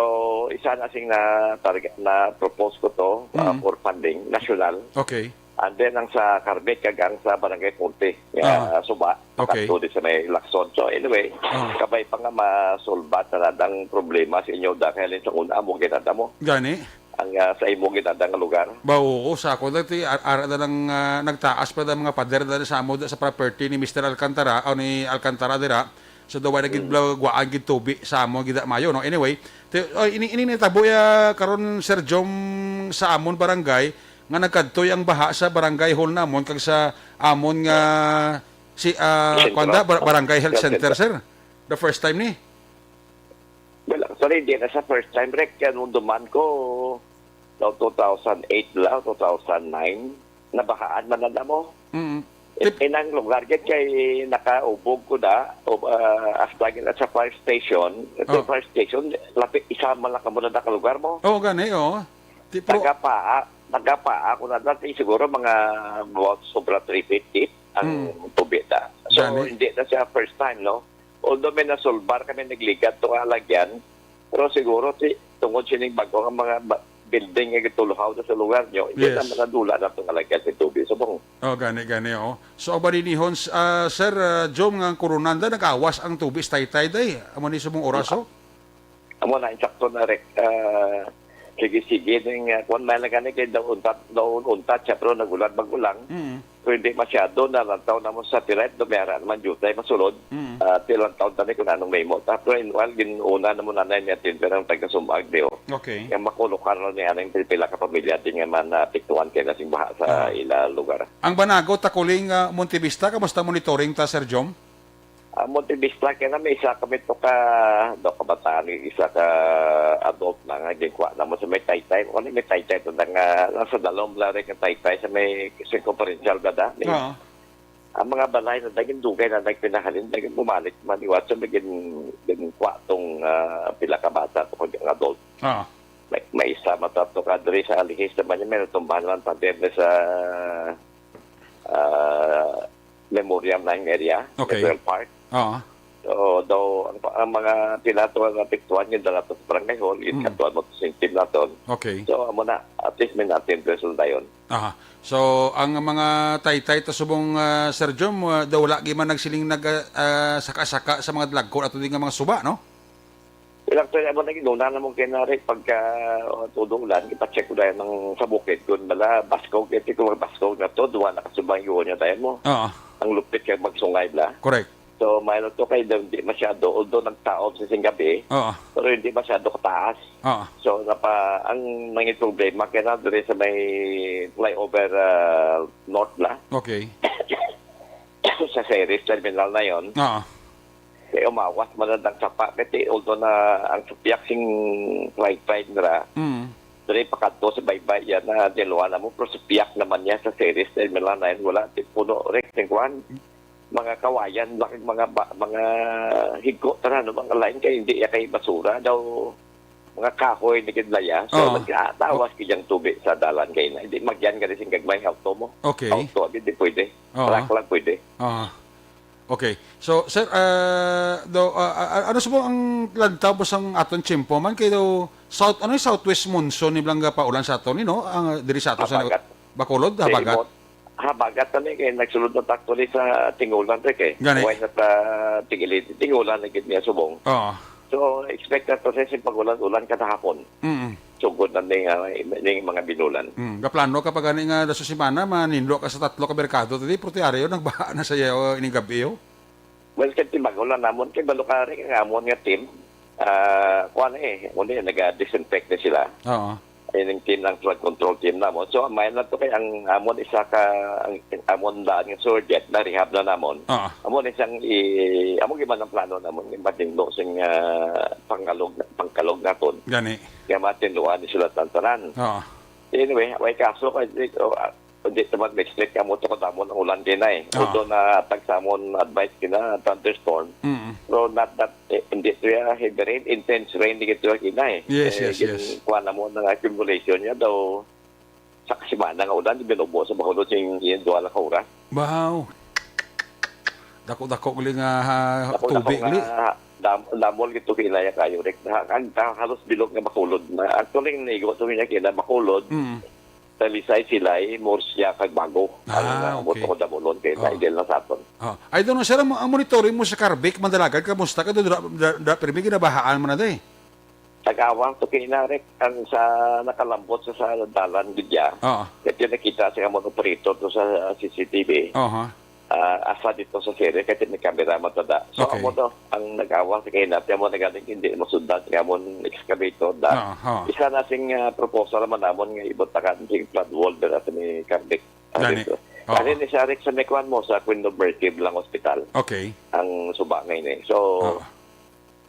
isa na sing na target, na propose ko to, uh, Mm. for funding, national. Okay. And then, ang sa Carmit, kag ang sa Barangay Ponte, Ah. uh, suba, Okay. Pagkatuli sa may Lacson. So, anyway, Ah. kabay pa nga masolba ta na ang problema sa inyo, dahil sa una mo, ginada mo. Gani? Ang, ah, sa imo, ginada nga lugar. Ba, oo, sa ako, dati, ar-, ara na lang, ah, nagtaas pa na mga pader na sa amo, sa property ni Mister Alcantara, o ni Alcantara dira. So, daw na gid Mm. bla-, guwaan gid tubi sa amo, gid mayo, no? Anyway, ti-, oh, ini, ini nitabo ya karon, Sir Jom, sa amon barangay, nga nagkadtoy ang baha sa barangay hall namon kag sa amon nga si, ah, Sentro. kuwan da, bar-, barangay health Health center, center. Sir. The first time ni? Well, actually, di na sa first time, Rek. Kaya nung duman ko, no, two thousand eight lang, two thousand nine, nabahaan man na mo. Mm. It, Tip- inang lugar gid kay nakaubog ko na, o, ah, hasta gid sa fire station. Ito Oh. fire station, lapit isa man lang kamo na nakalugar mo. Oo, gani, oo. Ti-, pro- Nagapaa, nagapaa ko na dati, siguro mga about sobra three feet deep ang Hmm. tubig na. So, Gani. hindi na siya first time, no? Although may nasulbar kami, nagligad to nga lagyan, pero siguro si, tungod sining bago nga mga ba-, building nga gituluhaw na sa lugar nyo, hindi Yes. na manadula na to nga lagyan si tubig. So, bang Oh, gani, gani, oh. So, ang baninihon, s-, ah, Sir, ah, Jom, nga ang Coronanda, nag-awas ang tubig, taytay, day. Amo ni subong oras, oh. Amo na, insakto na, Rek. Ah, sige-sige ning, ah, kuwan, may nagani kay daw untat, daw untat siya, pero nag-ulan, mag-ulang. Mm. Pero hindi masyado, nalantaw na mo sa satellite, dumera naman jutay, masulod. Mm. Ah, tilantaw tani kung anong may mo. Tapos, meanwhile, ginuna na mo nanay niya, tinda ng taga-sumag, di, oh. Okay. Yung makulukar na niya, ng pila ka pamilya, di nga man naapektuhan kay nasing baha sa Ah. ila lugar. Ang Banago, Takuling, ah, Montevista, kamusta monitoring ta, Sir Jom? Ah, Montevista, kaya na may isa kami to ka, do kabataan, isa ka adult na nga, ginkuha na mo sa may taytay. Kung ano may taytay, to na nga, nasa dalom lang rin ang taytay sa may circumferential ba da? May, Oo. ang mga balay na naging dugay na nagpinahalin, naging bumalik man, iwat sa naging, naging kuha tong, ah, pila ka bata, to kung yung adult. Oo. May, may isa Matato ka diri sa Alihis naman niya, may natumbahan naman pa diri sa, ah, Memorial Line area, Okay. Memorial Park. Oo. So, daw, ang, ang mga tinato nga apektuhan, yung dala to sa barangay hall, yung Mm. katuan mo sa team naton. Okay. So, amo na, at least may natin result dayon. Aha. So, ang mga taytay ta subong, ah, Sir Jom, ah, daw wala gyud man nagsiling nag, ah, ah, saka-saka sa mga dalagko ato di nga mga suba, no? Well, actually, amo na ginuna namon kay nari pagka, uh, todo ulan, ipa-check ko dahil ng sa bukid kung bala baskog, kay kung baskog na to, duwa na kasubang yun yung tayo mo. Oo. Ang lupit kay magsungay bla. Correct. So, may to kay daw hindi masyado, although nagtaob sa sing gabi, Oo. pero hindi masyado kataas. Oo. So, napa, ang nanging problema kaya na diri sa may flyover, ah, north na, Okay. sa Ceres terminal na yon. Oo. Kay umawas man lang ang sapa, kay although na ang supiak sing flight ride nira, Mm. diri pakadto sa baybay yan na diluan na mo, pero supiak naman niya sa Ceres terminal na yun, wala, di puno, Rex, ng kwan. Mga kawayan lang, mga ba, mga higko, tara, no, mga lain kay hindi ya kay basura daw, mga kahoy ni Kidlaya. So, Oo. nagkatawas kiyang tubi sa dalan kay na. Hindi, magyan ka rin sing gagmay, auto mo. Okay. Auto, hindi pwede. Oo. Truck lang pwede. Ah. Okay. So, sir, ah, daw, ah, ah, ano sa po ang lantaw po sang aton tiyempo man? Kay daw, south, ano yung southwest monsoon ni Blanca pa ulan sa aton, you know? Ang, diri sa aton sa Habagat. Bacolod, Sa habagat? Imot. Habagat kami kay nagsulod na actually sa Tingulan, Rick, eh. Gani. Why not, ah, Tigilid? Tingulan na gid niya subong. Oo. So, expect nato sa sing pag-ulan-ulan kada hapon. Mm. Sugod na ning, ah, ning mga binulan. Mm. Gaplano ka pa gani nga daso semana, maninlo ka sa tatlo ka merkado, tadi, portiaryo, nagbaha na sa iyo, ining gabi, oh. Well, kay timbag-ulan namon, kay balo ka rin ang amon nga team. Ah, kuwan eh, kundi naga-disinfect na sila. Oo. Ining team ng flood control team namon. So, may na to kay ang amon isa ka, ang amon daan nga sewer jet na rehab na namon. Oo. Amon isang i-, amon giman ang plano namon, yung matinglo sing, ah, pangkalog, pangkalog naton. Gani. Kaya matinluan ni sila tantanan. Oo. Anyway, may kaso kay, oh, ah, hindi naman may strict kamo to kadamo ng ulan din eh. Oo. Although na tag sa amon advice kina thunderstorm. Mm. Pero not that, eh, hindi to yung heavy rain, intense rain di ito yung kina eh. Yes, Eh, yes, gin-, yes. kuha na mo ng accumulation niya daw sa kasimana nga ulan, di binubo sa Bacolod sing, yung duha lang ka oras. Wow. Dako-dako gali nga, ha, Dako-dako tubig nga gali. dam-, damol gito kinaya kayo, Rick. Na, ang, ang halos bilog nga Bacolod. Na, actually, naigo to niya kina Bacolod. Mm. Talisay, Silay, Murcia, kag Bago. Ang, Ah, ah, okay. buto ko damulon kay Oh. Naidel na sa aton. Oh. I don't know, sir, ang, ang monitoring mo sa Carbic, Mandalagan, kamusta ka? Do, do, do, do, pirmi ginabahaan mo na, day? Tagawang to kay Narek, ang sa nakalambot sa, sa dalan gid ya. Oo. Kaya nakita sa amon operator to sa C C T V. Aha. Ah, asa dito sa sere, kaya may camera matada. So, Okay. amo to, ang nag-awang sa kay Narek, amo na galing hindi masundan sa amon excavator da. Aha. Isa na sing, ah, proposal naman namon nga ibutakan sing flood wall dira sa may Carbic. Ah, Gani. dito. Oo. Kasi ni Sarek sa may kwan mo, sa Queen of Mercy Blanc Hospital. Okay. Ang suba ngayon eh. So, Oo.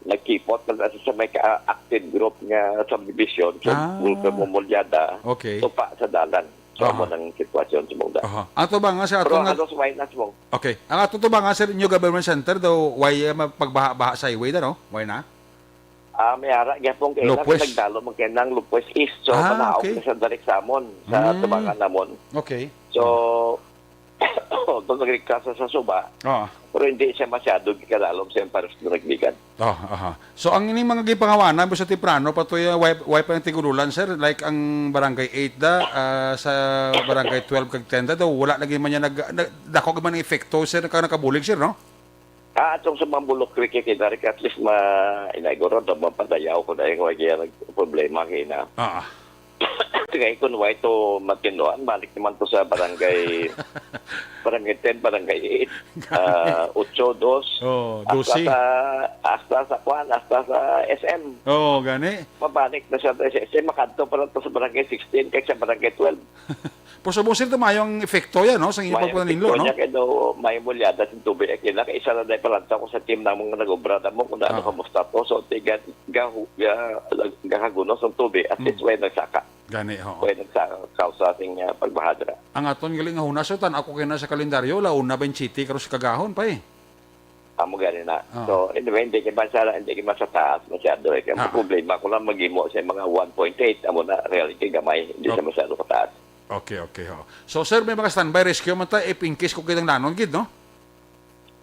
nagkipot na sa may ka-, active group nga subdivision, so, Ah. Group mo Mulyada, Okay. tupa sa dalan. So, Aha. amo nang sitwasyon sa Mungda. Aha. Ato ba nga, sir, Pero ato nga halos why not mo? Okay. Ang ato to ba nga, sir, New Government Center daw, why, eh, ma-, pagbaha-baha sa highway da, no? Why na? Ah, may ara, gyapon kay Lopez. Nagdalo man kay nang Lopez East. So, Ah, manaog okay. na sa direct sa amon, sa Mm. tubangan namon. Okay. So, Although nagreklasa sa suba, Oo. pero hindi siya masyado kadalom sa Empire State nagbigan. Oh, aha. So, ang ining mga gipangawanan mo sa temprano, pa to, uh, wipe, wipe ang tigululan, sir? Like ang Barangay eight da, ah, sa Barangay twelve kag ten da, daw wala lagi man niya nag-, nag-, dako man ang epekto, sir, nagka-, nakabulig, sir, no? Ah, atong sa mga bulok, Ricky, kay Derek, at least ma-, inay ko ron, daw mapadayaw ko dahil ko ay kaya nag-, problema kay na. Ah. Kay kung way to matinuan, balik naman to sa barangay, barangay ten, barangay eight, ah, otso, dos, Oh, hasta dose. sa, hasta sa kwan, hasta sa S M. Oh, gani. Mabalik na siya sa S M, makadto pa lang to sa barangay sixteen, kay sa barangay twelve. Pero subong, sir, to mayo ang epekto yan, no? Sa inyong May pagpananinlo, epekto no? niya, kaya daw may mulyada sa tubig. Eh, kaya isa na dahil palantaw ko sa team namong nag-obra na mo kung ano Ah. kamusta to. So, tiga, gahu-, ga-, gahagunos ang tubig at Mm. least way nagsaka. Gani, oo. Way nagsaka, kausa ating, ah, pagbahadra. Ang aton galing nga hunas, sir, tan-aw ko kay na sa kalendaryo, la una twenty-seven, karon si kagahon pa eh. Amo gani na. Ah. So, anyway, hindi kay basta, hindi kay mas taas masyado, eh. Ang Ah. problema ko lang, maghimo sa mga one point eight, amo na, reality, gamay, hindi siya Op- masyado kataas. Okay, okay, ho. So, sir, may mga standby rescue man ta, if in case kung kinahanglanon gid, no?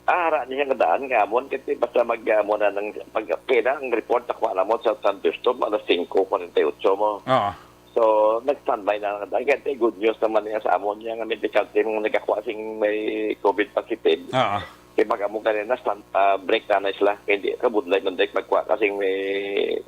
Ah, ara niya nga daan nga amon, kasi basta mag, ah, amo na ng, pag, kaya ang report, nakuha na mo sa thunderstorm, alas singko forty-eight mo. Oo. So, nag-standby na lang daan. Kaya good news naman niya sa amon, niya nga medical team, nga nagkakuha sing may covid positive. Oo. Kay baga mo kanina, stand, ah, break na na sila. Kay di, kabudlay man, break magkuha kasi may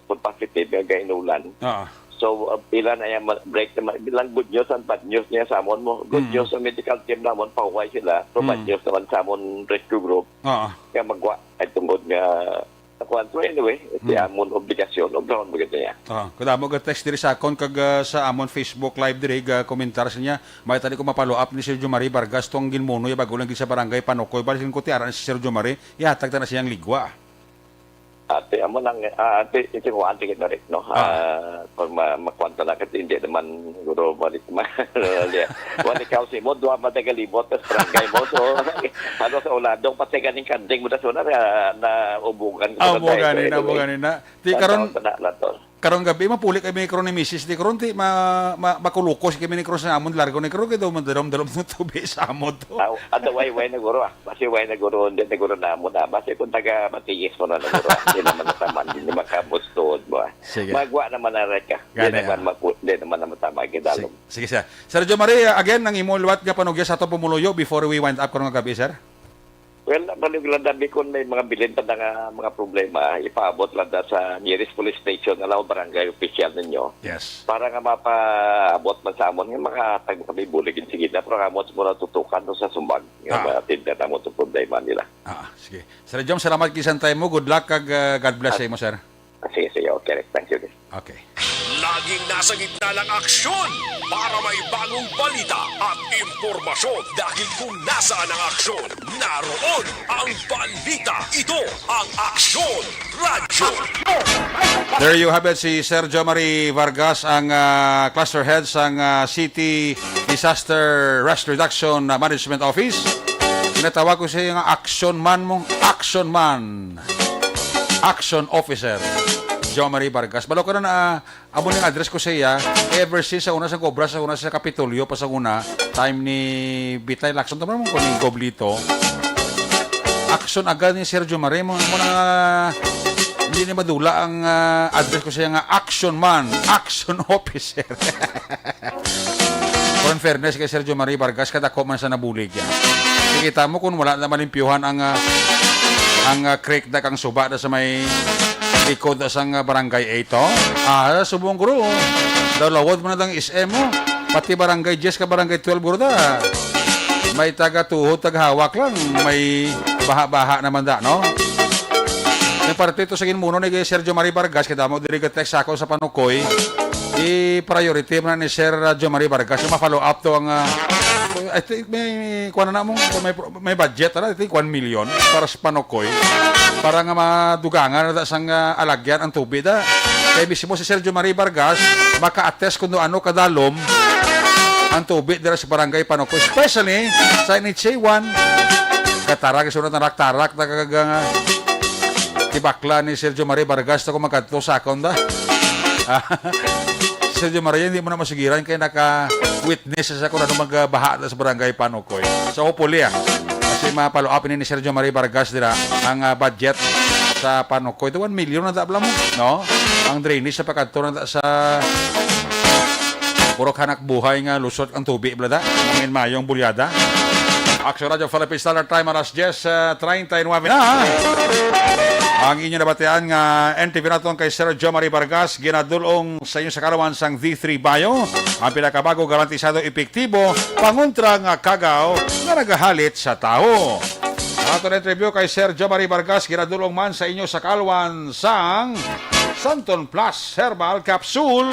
food positive, nga gainulan. Oo. So, uh, ila na yung ma-, break naman. Bilang good news and bad news niya sa amon mo. Good Mm. news sa medical team namon, pahuway sila. So, bad Mm. news naman sa amon rescue group. Oo. Nga magwa, ay tungod nga, sa kuwan. So, anyway, iti Mm. amon obligasyon, obrahon mo gid niya. Ah, kadamo ga text diri sa akon kag, ah, sa amon Facebook Live diri, ga komentar sa niya. May tali ko mapalo up ni Sir Jomari Vargas tong ginmuno ya bago lang gid sa barangay Panukoy. Balik ko ti ara ni si Sir Jomari, ihatag ta na siyang ligwa. Ate, amo lang, ah, ate, ito ko, ate, kita rin, no? Ah. Ah, kung ma-, makwanta na, kasi hindi naman, siguro, balik, ma-, wala ka, si mo, duha matagalibot, tas barangay mo, so, ano, sa uladong, pati ganing kanding mo, tas wala na, na ubugan ko Ah, na ubugan tayo, ni na, anyway. ubugan ni na. Di, Sa karon, taon na, na to. karon gabi, mapuli kami ni karon ni misis, di karon, di, ma-, ma-, makulukos kami ni karon sa amon, largo ni karon, kay daw, madalom-dalom ng tubig sa amon to. Ah, otherwise, way na guro, ah. Kasi way na guro, hindi na guro na mo na. Basi kung taga matiis mo na na guro, hindi naman nataman, hindi makabot tuod mo, ah. Sige. Magwa naman na reka. Hindi Gani, naman ah. mapu-, hindi naman na matama, Sige, gidalom. sige, sir. Sir Jomari, ah, again, ang imo liwat nga panugya sa atong pumuluyo before we wind up karong gabi, sir? Well, balik lang dabi kung may mga bilin pa na nga mga problema, ipaabot lang da sa nearest police station na lang o barangay official ninyo. Yes. Para nga mapaabot man sa amon, nga makahatag kami bulig, sige na, pero nga mo sa muna tutukan to sa sumbag, nga Ah. matinda na mo itong problema nila. Ah, sige. Sir Jom, salamat kay sa time mo. Good luck kag, ah, God bless Ah. sa imo, sir. Ah, sige, sige. Okay, thank you. Okay. Laging nasa gitna ng aksyon para may bagong balita at impormasyon. Dahil kung nasaan ang aksyon, naroon ang balita. Ito ang Aksyon Radyo. There you have it, si Sir Jomari Vargas, ang, ah, cluster head sang, ah, City Disaster Risk Reduction, ah, Management Office. Ginatawag ko siya nga action man mo, action man. Action Officer, Jomari Vargas. Balo ka na, ah, amo ning address ko sa iya, ever since sa una sa kobra, sa una sa Kapitolyo, pa sa una, time ni Bitay Lacson, tama mo ko ni Goblito. Action agad ni Sergio Mare, mo, mo na, hindi ni madula ang, ah, address ko sa iya nga action man, action officer. Pero in fairness kay Sergio Mare Vargas, kadako man sa nabulig yan. Kita mo kung wala na malimpyuhan ang, ah, ang, ah, creek, dak ang suba na sa may likod na sang, ah, barangay eight, oh. Ah, subong guro, oh. Daw lawod mo na dang S M, oh. Pati barangay diyes ka barangay twelve, guro, da. May taga tuhod, taga hawak lang. May baha-baha naman da, no? Yung parte ito sa ginmuno ni Sergio Mari Vargas, kay damo diri ga text ako sa Panukoy. I-priority mo na ni Sir Radyo Mari Vargas. Yung ma-follow up to ang, ah, I think may, kuha na na mo, may, may budget na, I think one million para sa Panukoy. Para nga madugangan na sang, ah, alagyan ang tubig, da. Kay mismo si Sergio Mari Vargas, maka-attest kung ano kadalom ang tubig dira sa barangay Panukoy. Especially sa N H A one. Katarag, sunod na raktarak, nakagaga nga. Tibakla ni Sergio Mari Vargas, to kung magkadto sa akon, da. Sergio Maria, hindi mo na masigiran kay naka-witness sa kung ano magbaha sa barangay Panukoy. So, hopefully, ah. Kasi ma-follow up ini ni Sergio Maria Vargas dira ang, ah, budget sa Panukoy. Ito, one million na tabla mo, no? Ang drainage sa pagkadto na sa Purok Hanap Buhay nga lusot ang tubig, blada. Mangin mayong bulyada. Action Radio Philippine Standard Time, alas diyes, ah, treinta y nueve na. Ang inyo nabatian nga N T V naton kay Sir Jomari Vargas, ginadulong sa inyo sa kalawan sang D three Bio, ang pinakabago, garantisado, epektibo pangontra nga kagaw nga nagahalit sa tawo. Ato na interview kay Sir Jomari Vargas, ginadulong man sa inyo sa kalawan sang Santon Plus Herbal Capsule.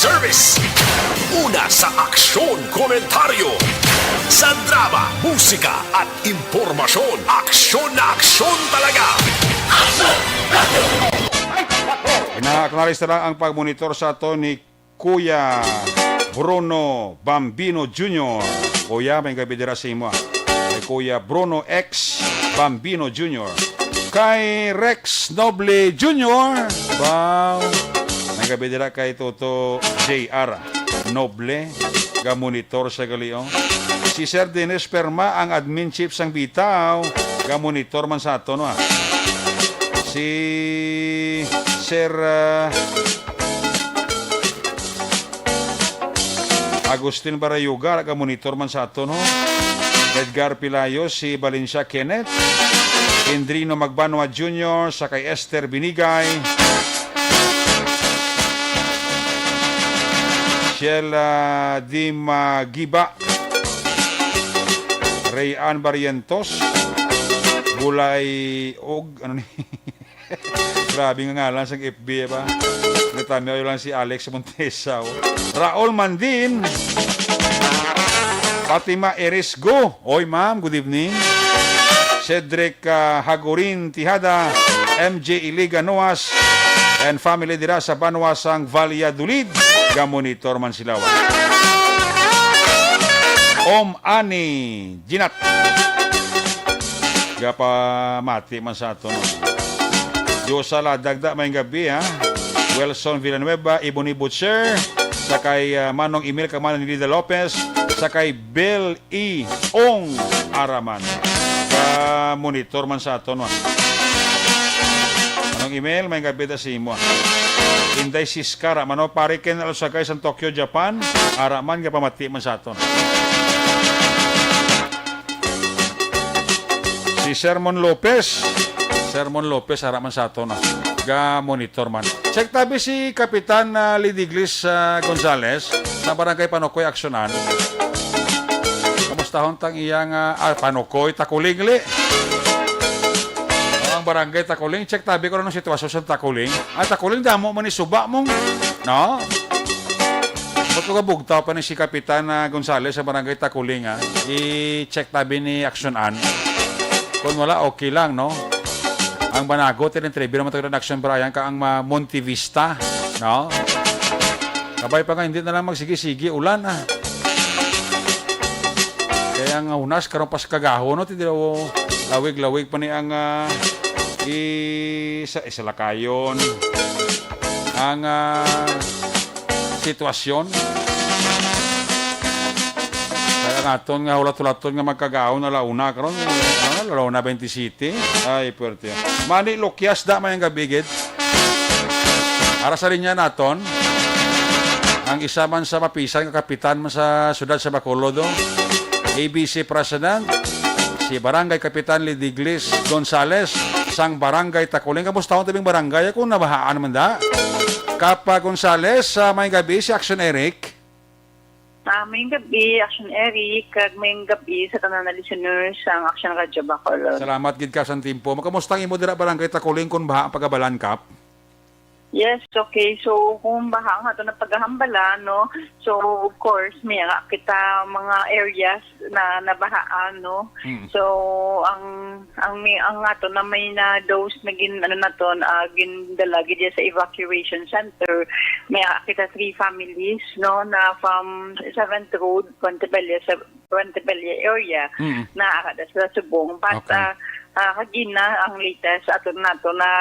Service. Una sa aksyon, komentaryo. Sa drama, musika, at impormasyon. Aksyon na aksyon talaga. Aksyon! Ina-acknowledge na lang ang pagmonitor sa ato ni Kuya Bruno Bambino Junior. Kuya, may gabi dira sa imo, ah. Kay Kuya Bruno X Bambino Junior. Kay Rex Noble Junior. Wow. May gabi dira kay Toto J R Noble. Ga-monitor sa gali, oh. Si Sir Dennis Perma, ang admin chief sang Bitaw. Ga-monitor man sa ato, no, ah. Si Sir, ah, Agustin Barayuga, ga-monitor man sa ato, no? Edgar Pilayo, si Valencia Kenneth, Kendrino Magbanwa Junior, sa kay Esther Binigay, Sheila Dimagiba, Rayan Barrientos, Bulay Og, ano ni? Grabe nga ngalan sang F B ba? Natamiyaw lang si Alex Montesa, oh. Raul Mandin. Fatima Erisgo. Oy, ma'am, good evening. Cedric, ah, Hagurin Tijada, M J Iliga Noas, and family dira sa banwa sang Valladolid. Ga-monitor man sila, wa. Om Ani Ginat. Gapamati man sa ato, no? Diyosa Ladag da, maayong gabi, ha? Wilson Villanueva, Ebony Butcher, sa kay, ah, Manong Emil kag Manang Nilida Lopez, sa kay Bill E. Ong Araman. Ka-monitor man sa ato, no? Manong Emil, maayong gabi da sa imo, ah. Inday Siska, ara man, no? Pare Ken Alsagay sa Tokyo, Japan, ara man, gapamati man sa ato, no? Si Sermon Lopez. Sermon Lopez, ara man sa ato, no? Ga-monitor man. Check tabi si Kapitan, ah, Lidiglis, ah, Gonzales sa Barangay Panukoy, Aksyonan. Kamustahon tang iyang, ah, ah, Panukoy, Takuling, li. Oh, ang Barangay Takuling, check tabi ko anong sitwasyon sa Takuling. Ah, Takuling, damo man ni suba mong, no? Ba't ko kabugtaw pa ni si Kapitan, ah, Gonzales sa Barangay Takuling, ah? I-check tabi ni Aksyonan. Kung wala, okay lang, no? Ang Banago, tin-interview naman tayo ng Action Brian, ka ang ma-, Monte Vista, no? Kabay pa nga, hindi na lang magsigi-sigi, ulan, ah. Kaya ang hunas, karon pas kagaho, no? Ti daw lawig-lawig pa ni ang, ah, i-, sa, isalakayon. Ang, ah, sitwasyon. Kaya ang aton nga hulat-hulaton nga magkagaon na launa karon, ah, launa twenty-seven. Ay, puwerte. Mani Lukyas da, maayong gabi gid. Ara sa linya naton, ang isa man sa mapisan nga kapitan man sa siyudad sa Bacolod, oh, A B C President, si Barangay Kapitan Lidiglis Gonzales, sang Barangay Takuling. Kamusta ang tabing barangay? Kung nabahaan man da. Kapa Gonzales, sa may gabi, si Action Eric. Ah, may gabi, Action Eric, kag may gabi sa tanan na listeners sang Action Radio Bacolod. Salamat gid ka sa timpo. Makamusta ang imo dira, Barangay Takuling, kung baha ang pagabalan, Kap? Yes, okay. So, kung baha ang ato na pagahambala, no? So, of course, may nga kita mga areas na nabahaan, no? Mm. So, ang, ang may, ang ato na may na those na gin, ano naton, ah, gindala gid sa evacuation center, may nga kita three families, no, na from Seventh Road, Puente Bella, sa Puente Bella area, Mm. na ara da sa subong. But, Okay. ah, ah, kagina ang latest ato nato na,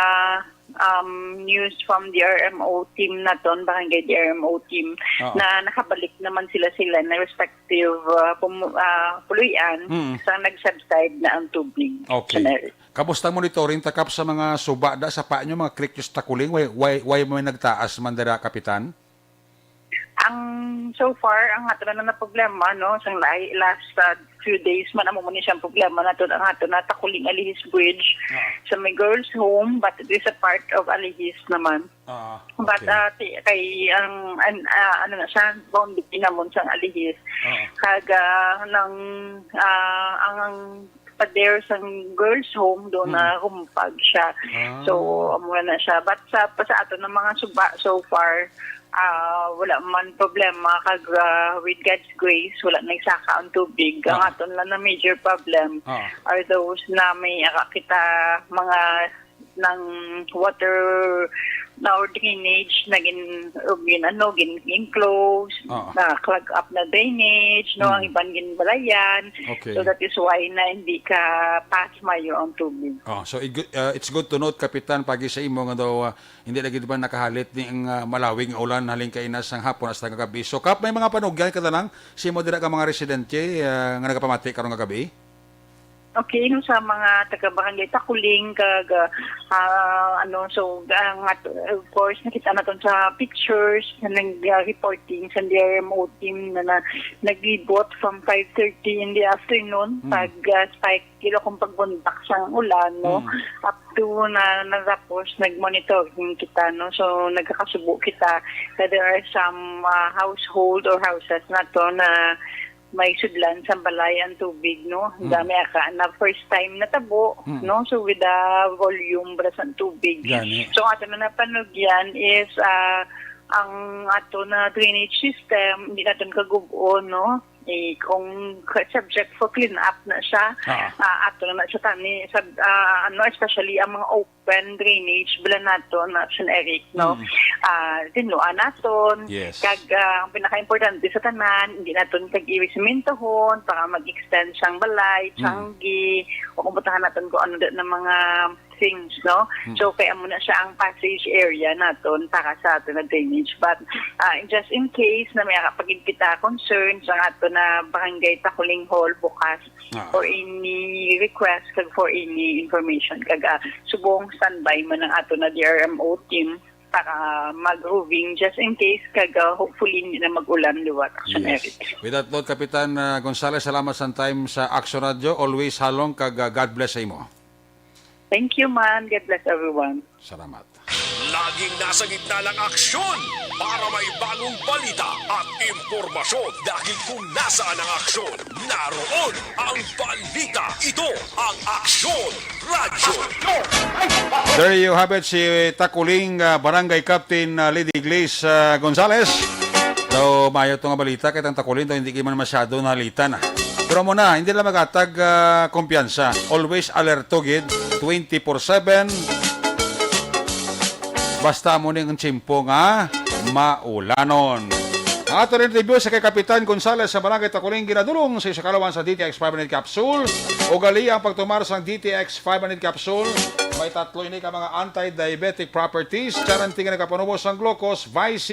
um, news from D R M O team naton, Barangay D R M O team, Oo. na nakabalik naman sila, sila na respective, ah, pumu-, ah, puloy-an Mm. sa nag-subside na ang tubig. Okay. Sa Mary. Kamusta ang monitoring, Takap, sa mga suba da sa panyo, mga creek sa Takuling? Way, way, way may nagtaas man dira, Kapitan? Ang, so far, ang ato na na problema, no, sang lai-, last, uh, few days man, amo man ni siyang problema nato, ang ato na Takuling Alihis Bridge Ah. sa may girls' home, but it is a part of Alihis naman. Ah, But, okay. uh, ti-, kay ang, an-, ah, ano na siya, boundary namon sang Alihis. Ah. Kag, ah, nang, ah, ang, ang pader sang girls' home, doon Mm. na rumpag siya. Ah. So, amo na siya. But sa, pa sa ato ng mga suba, so far, ah, wala man problema. Kag, ah, with God's grace, wala na isaka ang tubig. Ang Ah. aton lang na major problem Ah. are those na may aka kita mga ng water na or drainage na gin, gin, ano, gin, gin close, Oo. na clog up na drainage, no, Mm. ang iban ginbalayan. Okay. So that is why na hindi ka pass mayo ang tubig. Oh, so ig- uh, it's good to note, Kapitan, pagi sa imo nga daw, uh, hindi lagi ba nakahalit ni ang, uh, malawig nga ulan halin kaina sang hapon hasta nga gabi. So, Kap, may mga panugyan ka na lang sa imo dira ka mga residente, uh, nga nagapamati karon nga gabi? Okay, no, sa mga taga Barangay Takuling kag, ah, ah, ano, so, ang at-, of course, nakita naton sa pictures na nag, ah, reporting sa D R M O team na, na naglibot from five thirty in the afternoon, Mm. pag, ah, spike kilo kung pagbundak sang ulan, no? Mm. Up to na natapos, nag-monitoring kita, no? So, nagkakasubo kita na there are some, ah, household or houses na to na may sudlan sa balay ang tubig, no? Mm. Dami aka na first time natabo, Mm. no? So, with the volume, bala sang tubig. Gani. So, ang ato na napanugyan is, ah, ang ato na drainage system, hindi naton kagub-on, no? Eh, kung ka-, subject for clean up na siya, Ah. ah, ato na na siya tani, sa, ah, ano, especially ang mga open drainage, bala nato na, Sen Eric, no? Mm. Ah, tinluan naton. Yes. Kag, ah, ang pinaka-importante sa tanan, hindi naton kag-iwi simintohon para mag-extend sang balay, Mm. tiyanggi, o kung butahan naton kung ano na mga things, no? Mm. So, kaya mo na siya ang passage area naton para sa ato na drainage. But, ah, just in case na may pag kita concerns ang ato na Barangay Takuling Hall bukas, Ah. for any request kag for any information. Kag, ah, subong standby man ang ato na D R M O team para mag-roving just in case kag, ah, hopefully hindi na mag-ulan liwat, Action Yes. Eric. With that note, Kapitan, ah, Gonzales, salamat sa time sa Action Radio. Always halong kag, ah, God bless sa imo. Thank you, man. God bless everyone. Salamat. Laging nasa gitna ng aksyon para may bagong balita at impormasyon. Dahil kung nasaan ang aksyon, naroon ang balita. Ito ang Aksyon Radyo. There you have it, si Takuling, ah, Barangay Captain, ah, Lady Glaze, ah, Gonzales. Daw maayo to nga balita, kay ang Takuling daw hindi man masyado nahalitan, ah. Pero mo na, hindi lang magatag, ah, kumpiyansa. Always alerto gid, twenty-four seven. Basta mo ning tiyempo nga maulanon. Ang ato rin review sa kay Kapitan Gonzales sa Barangay Takuling, ginadulong sa isa kalawan sa D T X five minute capsule. Ugali ang pagtumar sang D T X five minute capsule. May tatlo ini ka mga anti-diabetic properties. Charanting nga nagapanubos sang glucose, vice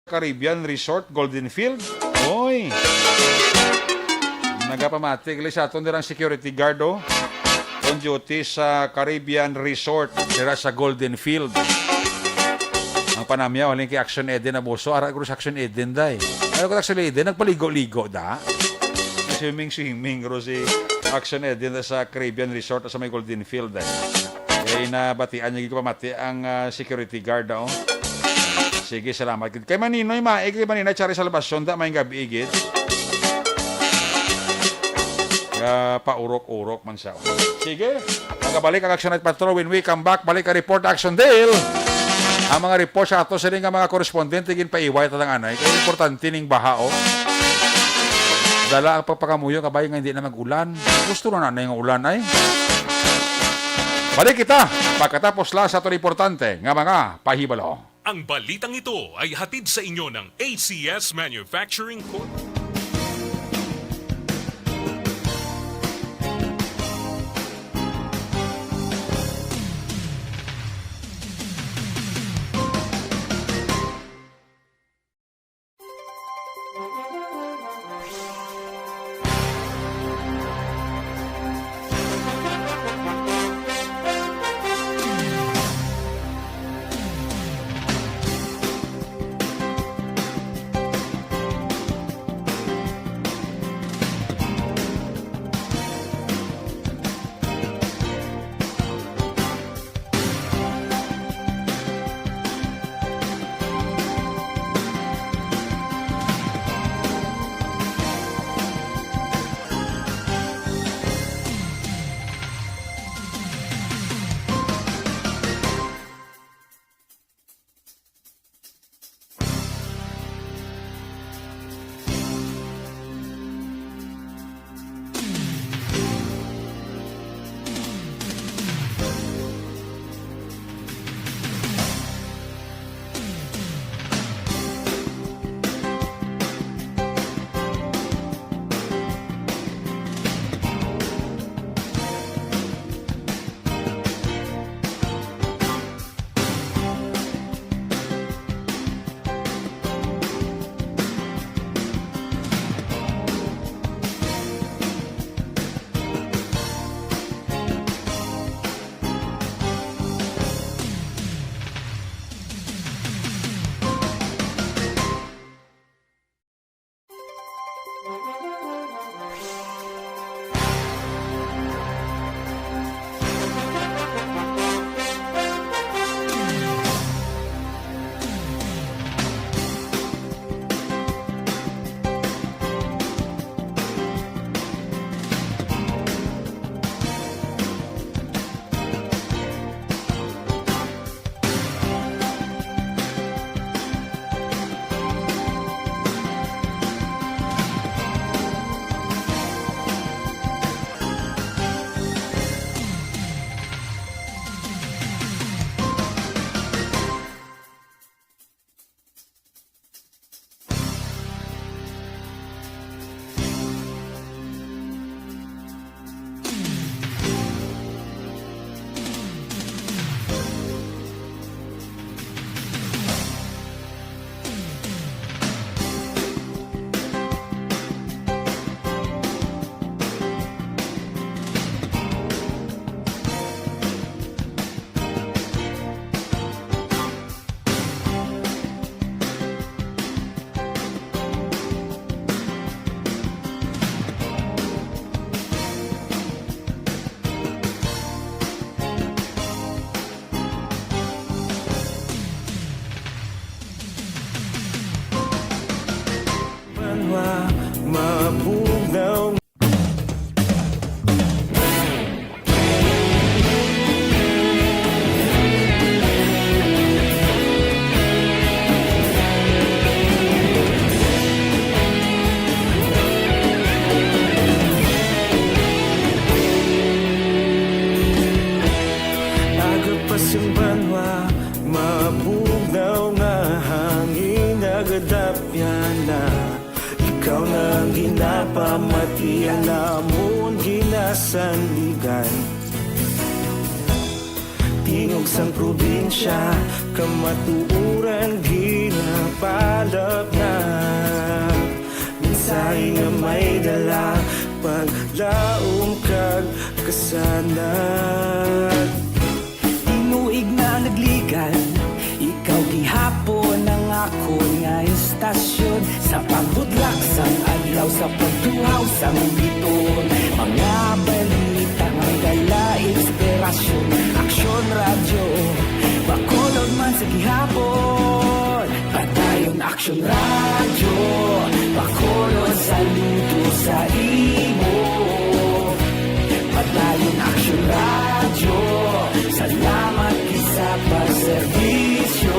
Caribbean Resort, Golden Field. Oy! Nagapamati gali sa aton dirang security guard, oh. On duty sa Caribbean Resort, dira sa Golden Field. Ang Panamyaw, halin kay Action Eden Abuso. Ara guro si Action Eden, day. Ano ko Action Eden? Nagpaligo-ligo, da? Swimming, swimming, guro si Action Eden sa Caribbean Resort sa may Golden Field, day. Kay nabatian niya gid pamati ang, ah, security guard, oh. Sige, salamat gid. Kay Maninoy, Mae, kay Maninoy, Chari Salvacion, da, may gabi, gid. Ah, paurok-urok man siya. Sige. Magabalik ang Action Night Patrol when we come back. Balik ang report, Action Dale. Ang mga report sa ato sini nga mga korespondente, ginpaiway ta lang anay. Kaya importante ning baha, oh. Dala ang pagpakamuyo, kabay nga hindi na mag-ulan. Gusto na nanay nga ulan, ay. Balik kita pagkatapos la sa aton importante nga mga pahibalo. Ang balitang ito ay hatid sa inyo ng A C S Manufacturing Corp. Banwa, mabugnaw. Aga pa sing banwa, mabugnaw nga hangin nagadapyan na. Ikaw na ang ginapamati, ang amon ginasandigan. Tingog sang probinsya, kamatuoran ginapalapnag. Mensahe nga may dala, paglaom kag kasanag. Tinuig na nagligan, ikaw gihap Sa pagbudlak sang adlaw, sa pagtuhaw sang biton, mga balita nga may dala inspirasyon. Aksyon Radyo, Bacolod man sa gihapon. Padayon Aksyon Radyo, Bacolod saludo sa imo. Padayon Aksyon Radyo, salamat gid sa pagserbisyo.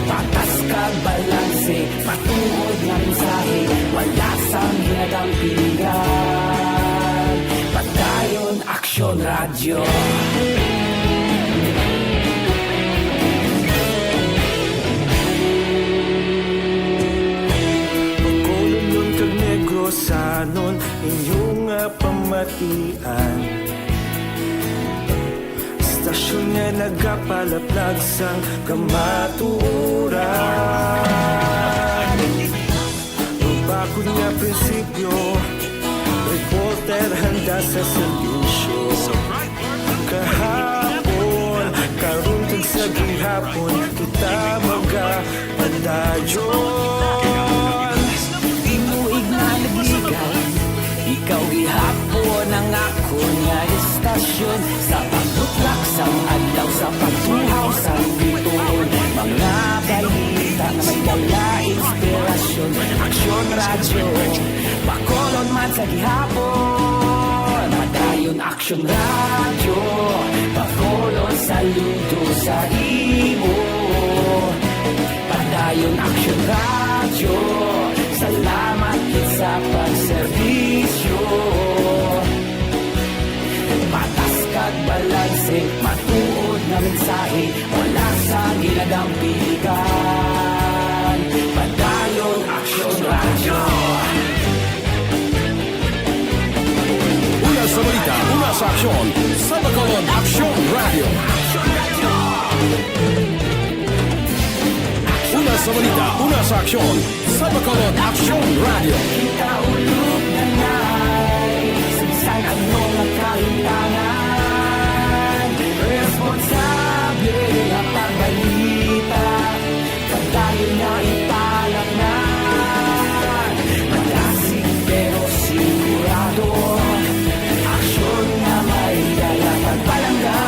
Patas kag balanse, matuod nga mensahe, wala sang ginadampingan. Padayon Aksyon Radyo. Bacolodnon kag Negrosanon, inyo nga pamatian. Istasyon nga nagapalaplag sang kamatuoran. Ang bakod nga prinsipyo, reporter handa sa serbisyo. Kahapon, karon, kag sa gihapon, kita magapadayon. Tinuig nga nagligaw, ikaw gihapon ang akon nga istasyon. Sa pagbutlak sang adlaw, sa pagtuhaw sang biton, mga balita nga may dala inspirasyon. Aksyon Radyo, Bacolod man sa gihapon. Padayon Aksyon Radyo, Bacolod saludo sa imo. Padayon Aksyon Radyo, salamat gid sa pagserbisyo. Patas kag balanse, matuod nga mensahe, wala sang ginadampigan. Padayon Aksyon Radyo. Una sa balita, una sa aksyon, sa Bacolod Aksyon Radyo. Una sa balita, una sa aksyon, sa Bacolod Aksyon Radyo. Kita ulog na na'y sigsag ang mga kahitangan. Responsable nga pagbalita, padayon nga ipalaknag. Madasig pero sigurado, aksyon nga may dala pagpalangga.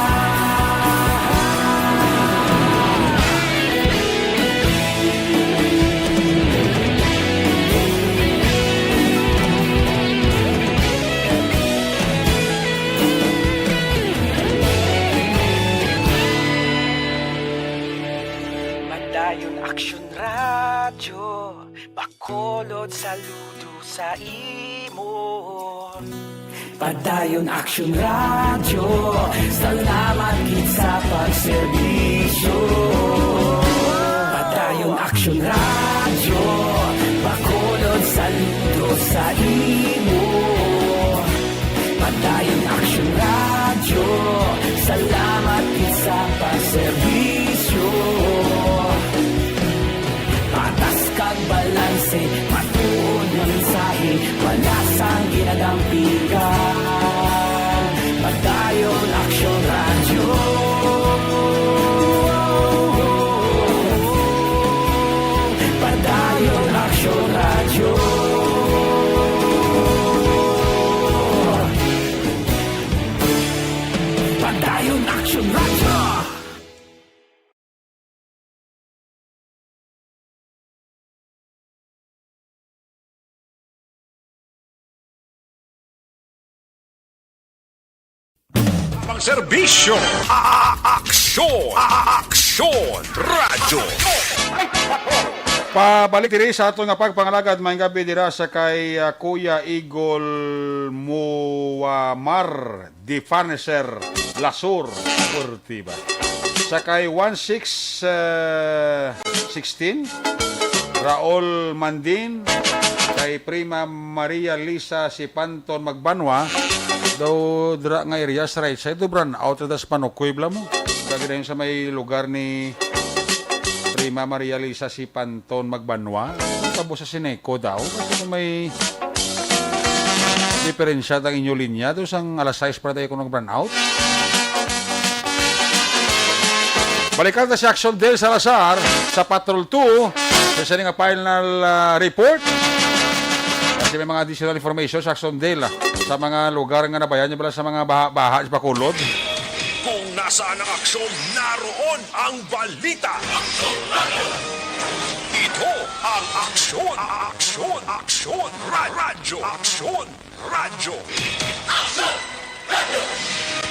Padayon Aksyon Radyo, Bacolod saludo sa imo. Padayon Aksyon Radyo, salamat gid sa pagserbisyo. Padayon Aksyon Radyo, Bacolod saludo sa imo. Padayon Aksyon Radyo, salamat gid sa pagserbisyo. Patas kag balanse, matuod nga mensahe, wala sang ginadampigan. Padayon Aksyon Radyo. Padayon Aksyon Radyo. Padayon Aksyon Radyo. Pang serbisyo. A-, a-, aksyon. A-, a-, aksyon. Radyo. Pabalik diri sa aton nga pagpangalagad, maayong gabi dira sa kay, ah, Kuya Igol Muamar de Farneser, Lasur, Curitiba. Sa kay one six, ah, sixteen, Raul Mandin, kay Prima Maria Lisa Sipanton Magbanwa, daw dira nga area sa right side, do brownout, das panukoy, bla mo. Lagi na yun sa may lugar ni Prima Maria Lisa Sipanton Magbanwa. Tabo sa Sineco daw. Kasi kung may diferensya ang inyo linya, do sang alas sais pa tayo kung nag-brownout. Balikan ta si Action Del Salazar sa Patrol two. Sa sini nga final, ah, report, kasi may mga additional information sa Aksyon Del, ah, sa mga lugar nga nabayan niya bala sa mga baha-baha sa Bacolod. Kung nasaan ang aksyon, naroon ang balita. Ito ang Aksyon, Aksyon, Aksyon, Ra- Radyo, Aksyon, Radyo. Aksyon!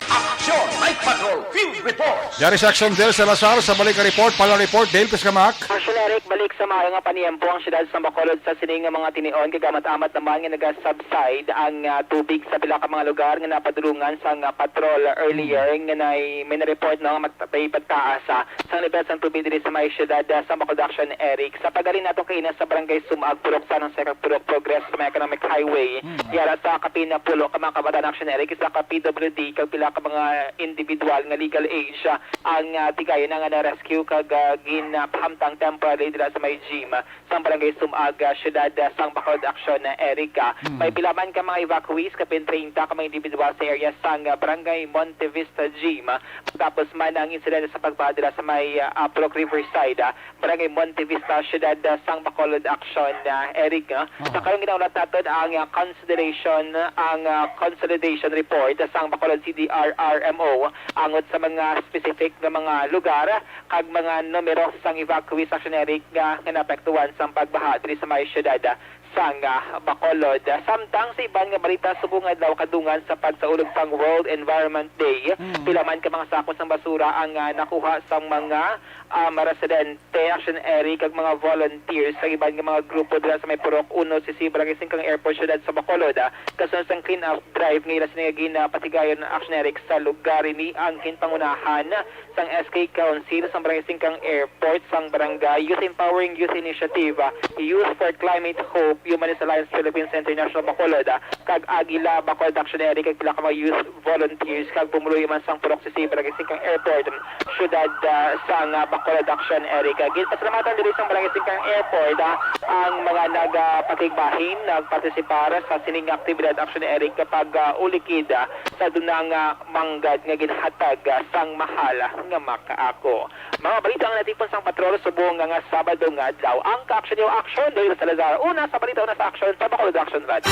Aksyon! Night Patrol Field Report! Yari sa Aksyon, Del Salazar, sa balik nga report, pala report, Del Piscamak. Aksyon, Eric, balik sa maayo nga paniyempo ang siyudad sa Bacolod sa sining nga mga tinion, kay gamat-amat naman nga naga-subside ang, ah, tubig sa pila ka mga lugar nga napadulungan sang, ah, patrol earlier, nga nay, may na-report, no, nga mat- may pagtaas, ah, sang level sang tubig diri sa may siyudad, ah, sa Bacolod, Aksyon, Eric. Sa paghalin nato kaina sa Barangay Sumaag, Purok San Jose kag Purok Progreso sa may Economic Highway, yara sa kapin pulo ka mga kabataan, Aksyon, Eric, isa ka P W D kag pila ka mga individual nga legal age, ah, ang, ah, tigayon na nga na-rescue kag, ah, gin, ah, pahamtang temporary dira sa may gym, ah, sang Barangay Sumaag, ah, siyudad, ah, sang Bacolod, Aksyon, ah, Eric. May pila man ka mga evacuees, kapin treinta ka mga individual sa area sang, ah, Barangay Monte Vista Gym, ah, tapos man ang insidente sa pagbaha dira sa may, ah, Purok Riverside, ah, Barangay Monte Vista, siyudad, ah, sang Bacolod, Aksyon, ah, Eric, ah. Sa karong ginahulat naton ang, ah, consideration, ang, ah, consolidation report sang Bacolod C D R R M O angot sa mga specific nga mga lugar kag mga numero sang evacuees, Aksyon, Eric, nga, nga naapektuhan sang pagbaha diri sa may siyudad, ah, sang, ah, Bacolod. Samtang sa iban nga balita, subong nga adlaw kadungan sa pagsaulog sang World Environment Day, pila man ka mga sako sang basura ang, ah, nakuha sang mga, ah, mga residente, Aksyon, Eric, kag mga volunteers sa iban nga mga grupo dira sa may Purok Uno C C, Barangay Singkang Airport, siyudad sa Bacolod, ah, kasunod sang clean-up drive nga ila sini nga ginapatigayon, Aksyon, Eric, sa lugar. Ini ang ginpangunahan sang S K Council sang Barangay Singkang Airport, sang Barangay Youth Empowering Youth Initiative, ah, Youth for Climate Hope, Humanist Alliance Philippines International Bacolod, ah, kag Agila Bacolod, Aksyon, Eric, kag pila ka mga youth volunteers kag pumuluyo man sang Purok C C, Barangay Singkang Airport, siyudad, ah, sang, ah, Bacolod, Aksyon, Eric. Ginpasalamatan diri sang Barangay Singkang Airport, ah, ang mga nagpatigbahin, nagpartisipar sa sining aktibidad, Aksyon, Eric, pag, ah, ulikid, ah, sa dunang, ah, manggad nga ginhatag, ah, sang mahal nga makaako. Mga balita nga natipon sang patrol subong nga, nga Sabado nga adlaw. Ang kaaksyon niyo, aksyon, Doy Salazar. Una sa balita, una sa aksyon, sa Bacolod Aksyon Radyo.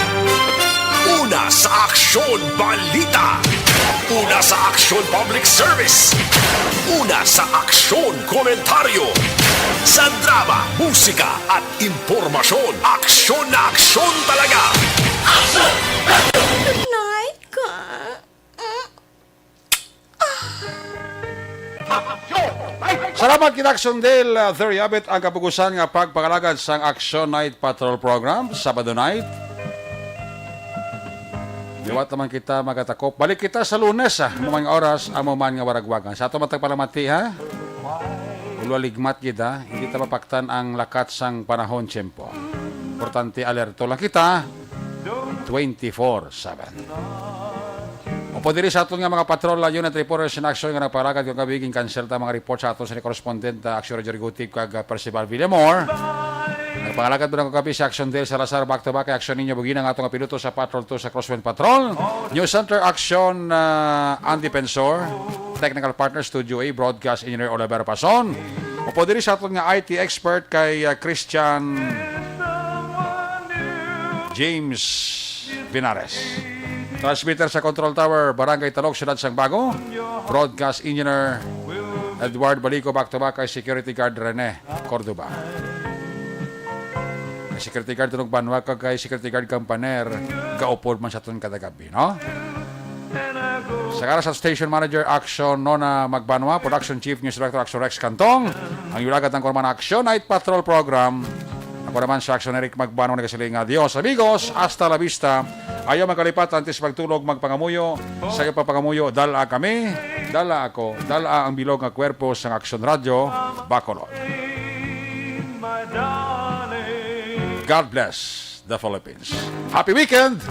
Una sa aksyon, balita. Una sa aksyon, public service. Una sa aksyon, komentaryo. Sa drama, musika, at impormasyon, aksyon na aksyon talaga. Aksyon! Good night, ka. Salamat kina Aksyon Del, uh, Theriabit ang kapugusan nga pagpangalagad sang Action Night Patrol Program, Sabado night. Liwat naman kita magatakop. Balik kita sa Lunes, ah, amo man nga oras, amo man nga waragwagan. Sa ato matag palamati, ha? Ulwa ligmat gid, ha? Hindi ta mapaktan ang lakat sang panahon, tiyempo. Importante, alerto lang kita, twenty-four seven. Upod diri sa aton nga mga patrol, uh, unit reporters in action nga nagpalagad kagabi, gin-cancel ta mga report sa aton sa ni correspondent, uh, Action Roger Gutib kag, uh, Percival Villamor. Nagpangalagad man kagabi si Action Del Salazar, back to back kay Action Niño Bugina nga aton nga piloto sa Patrol two sa Crosswind Patrol. News Center Action, uh, Andy Pensor. Technical partner, Studio A, broadcast engineer Oliver Pason. Upod diri sa aton nga I T expert kay, uh, Christian James Vinares. Transmitter sa Control Tower, Barangay Talok, Siyudad sang Bago. Broadcast Engineer Edward Balico, back to back kay Security Guard Rene Cordoba. Kay Security Guard Tunog Banwa kag kay Security Guard Campaner, gaupod man sa aton kada gabi, no? Sa ngalan sa Station Manager Action Nona Magbanwa, Production Chief News Director Action Rex Cantong, ang inyong alagad ang Kurman Action Night Patrol Program. Ako naman sa Action Eric Magbanwa nagasiling nga, "Adios, amigos, hasta la vista." Ayaw magkalipat, antes magtulog, magpangamuyo. Sa iyo pagpangamuyo, dala kami, dala ako, dala ang bilog nga kwerpo sang Action Radyo, Bacolod. God bless the Philippines. Happy weekend!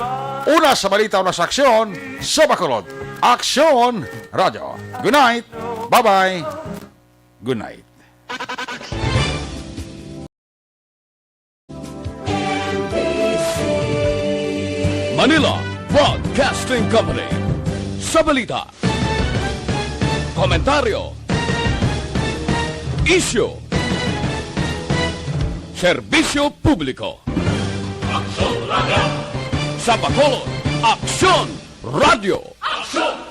Una sa balita, una sa aksyon, sa Bacolod. Aksyon Radyo. Good night. Bye-bye. Good night. Manila Broadcasting Company. Sa balita, komentaryo, isyu, Serbisyo publiko. Aksyon Radio. Sa Bacolod, Aksyon Radio. Aksyon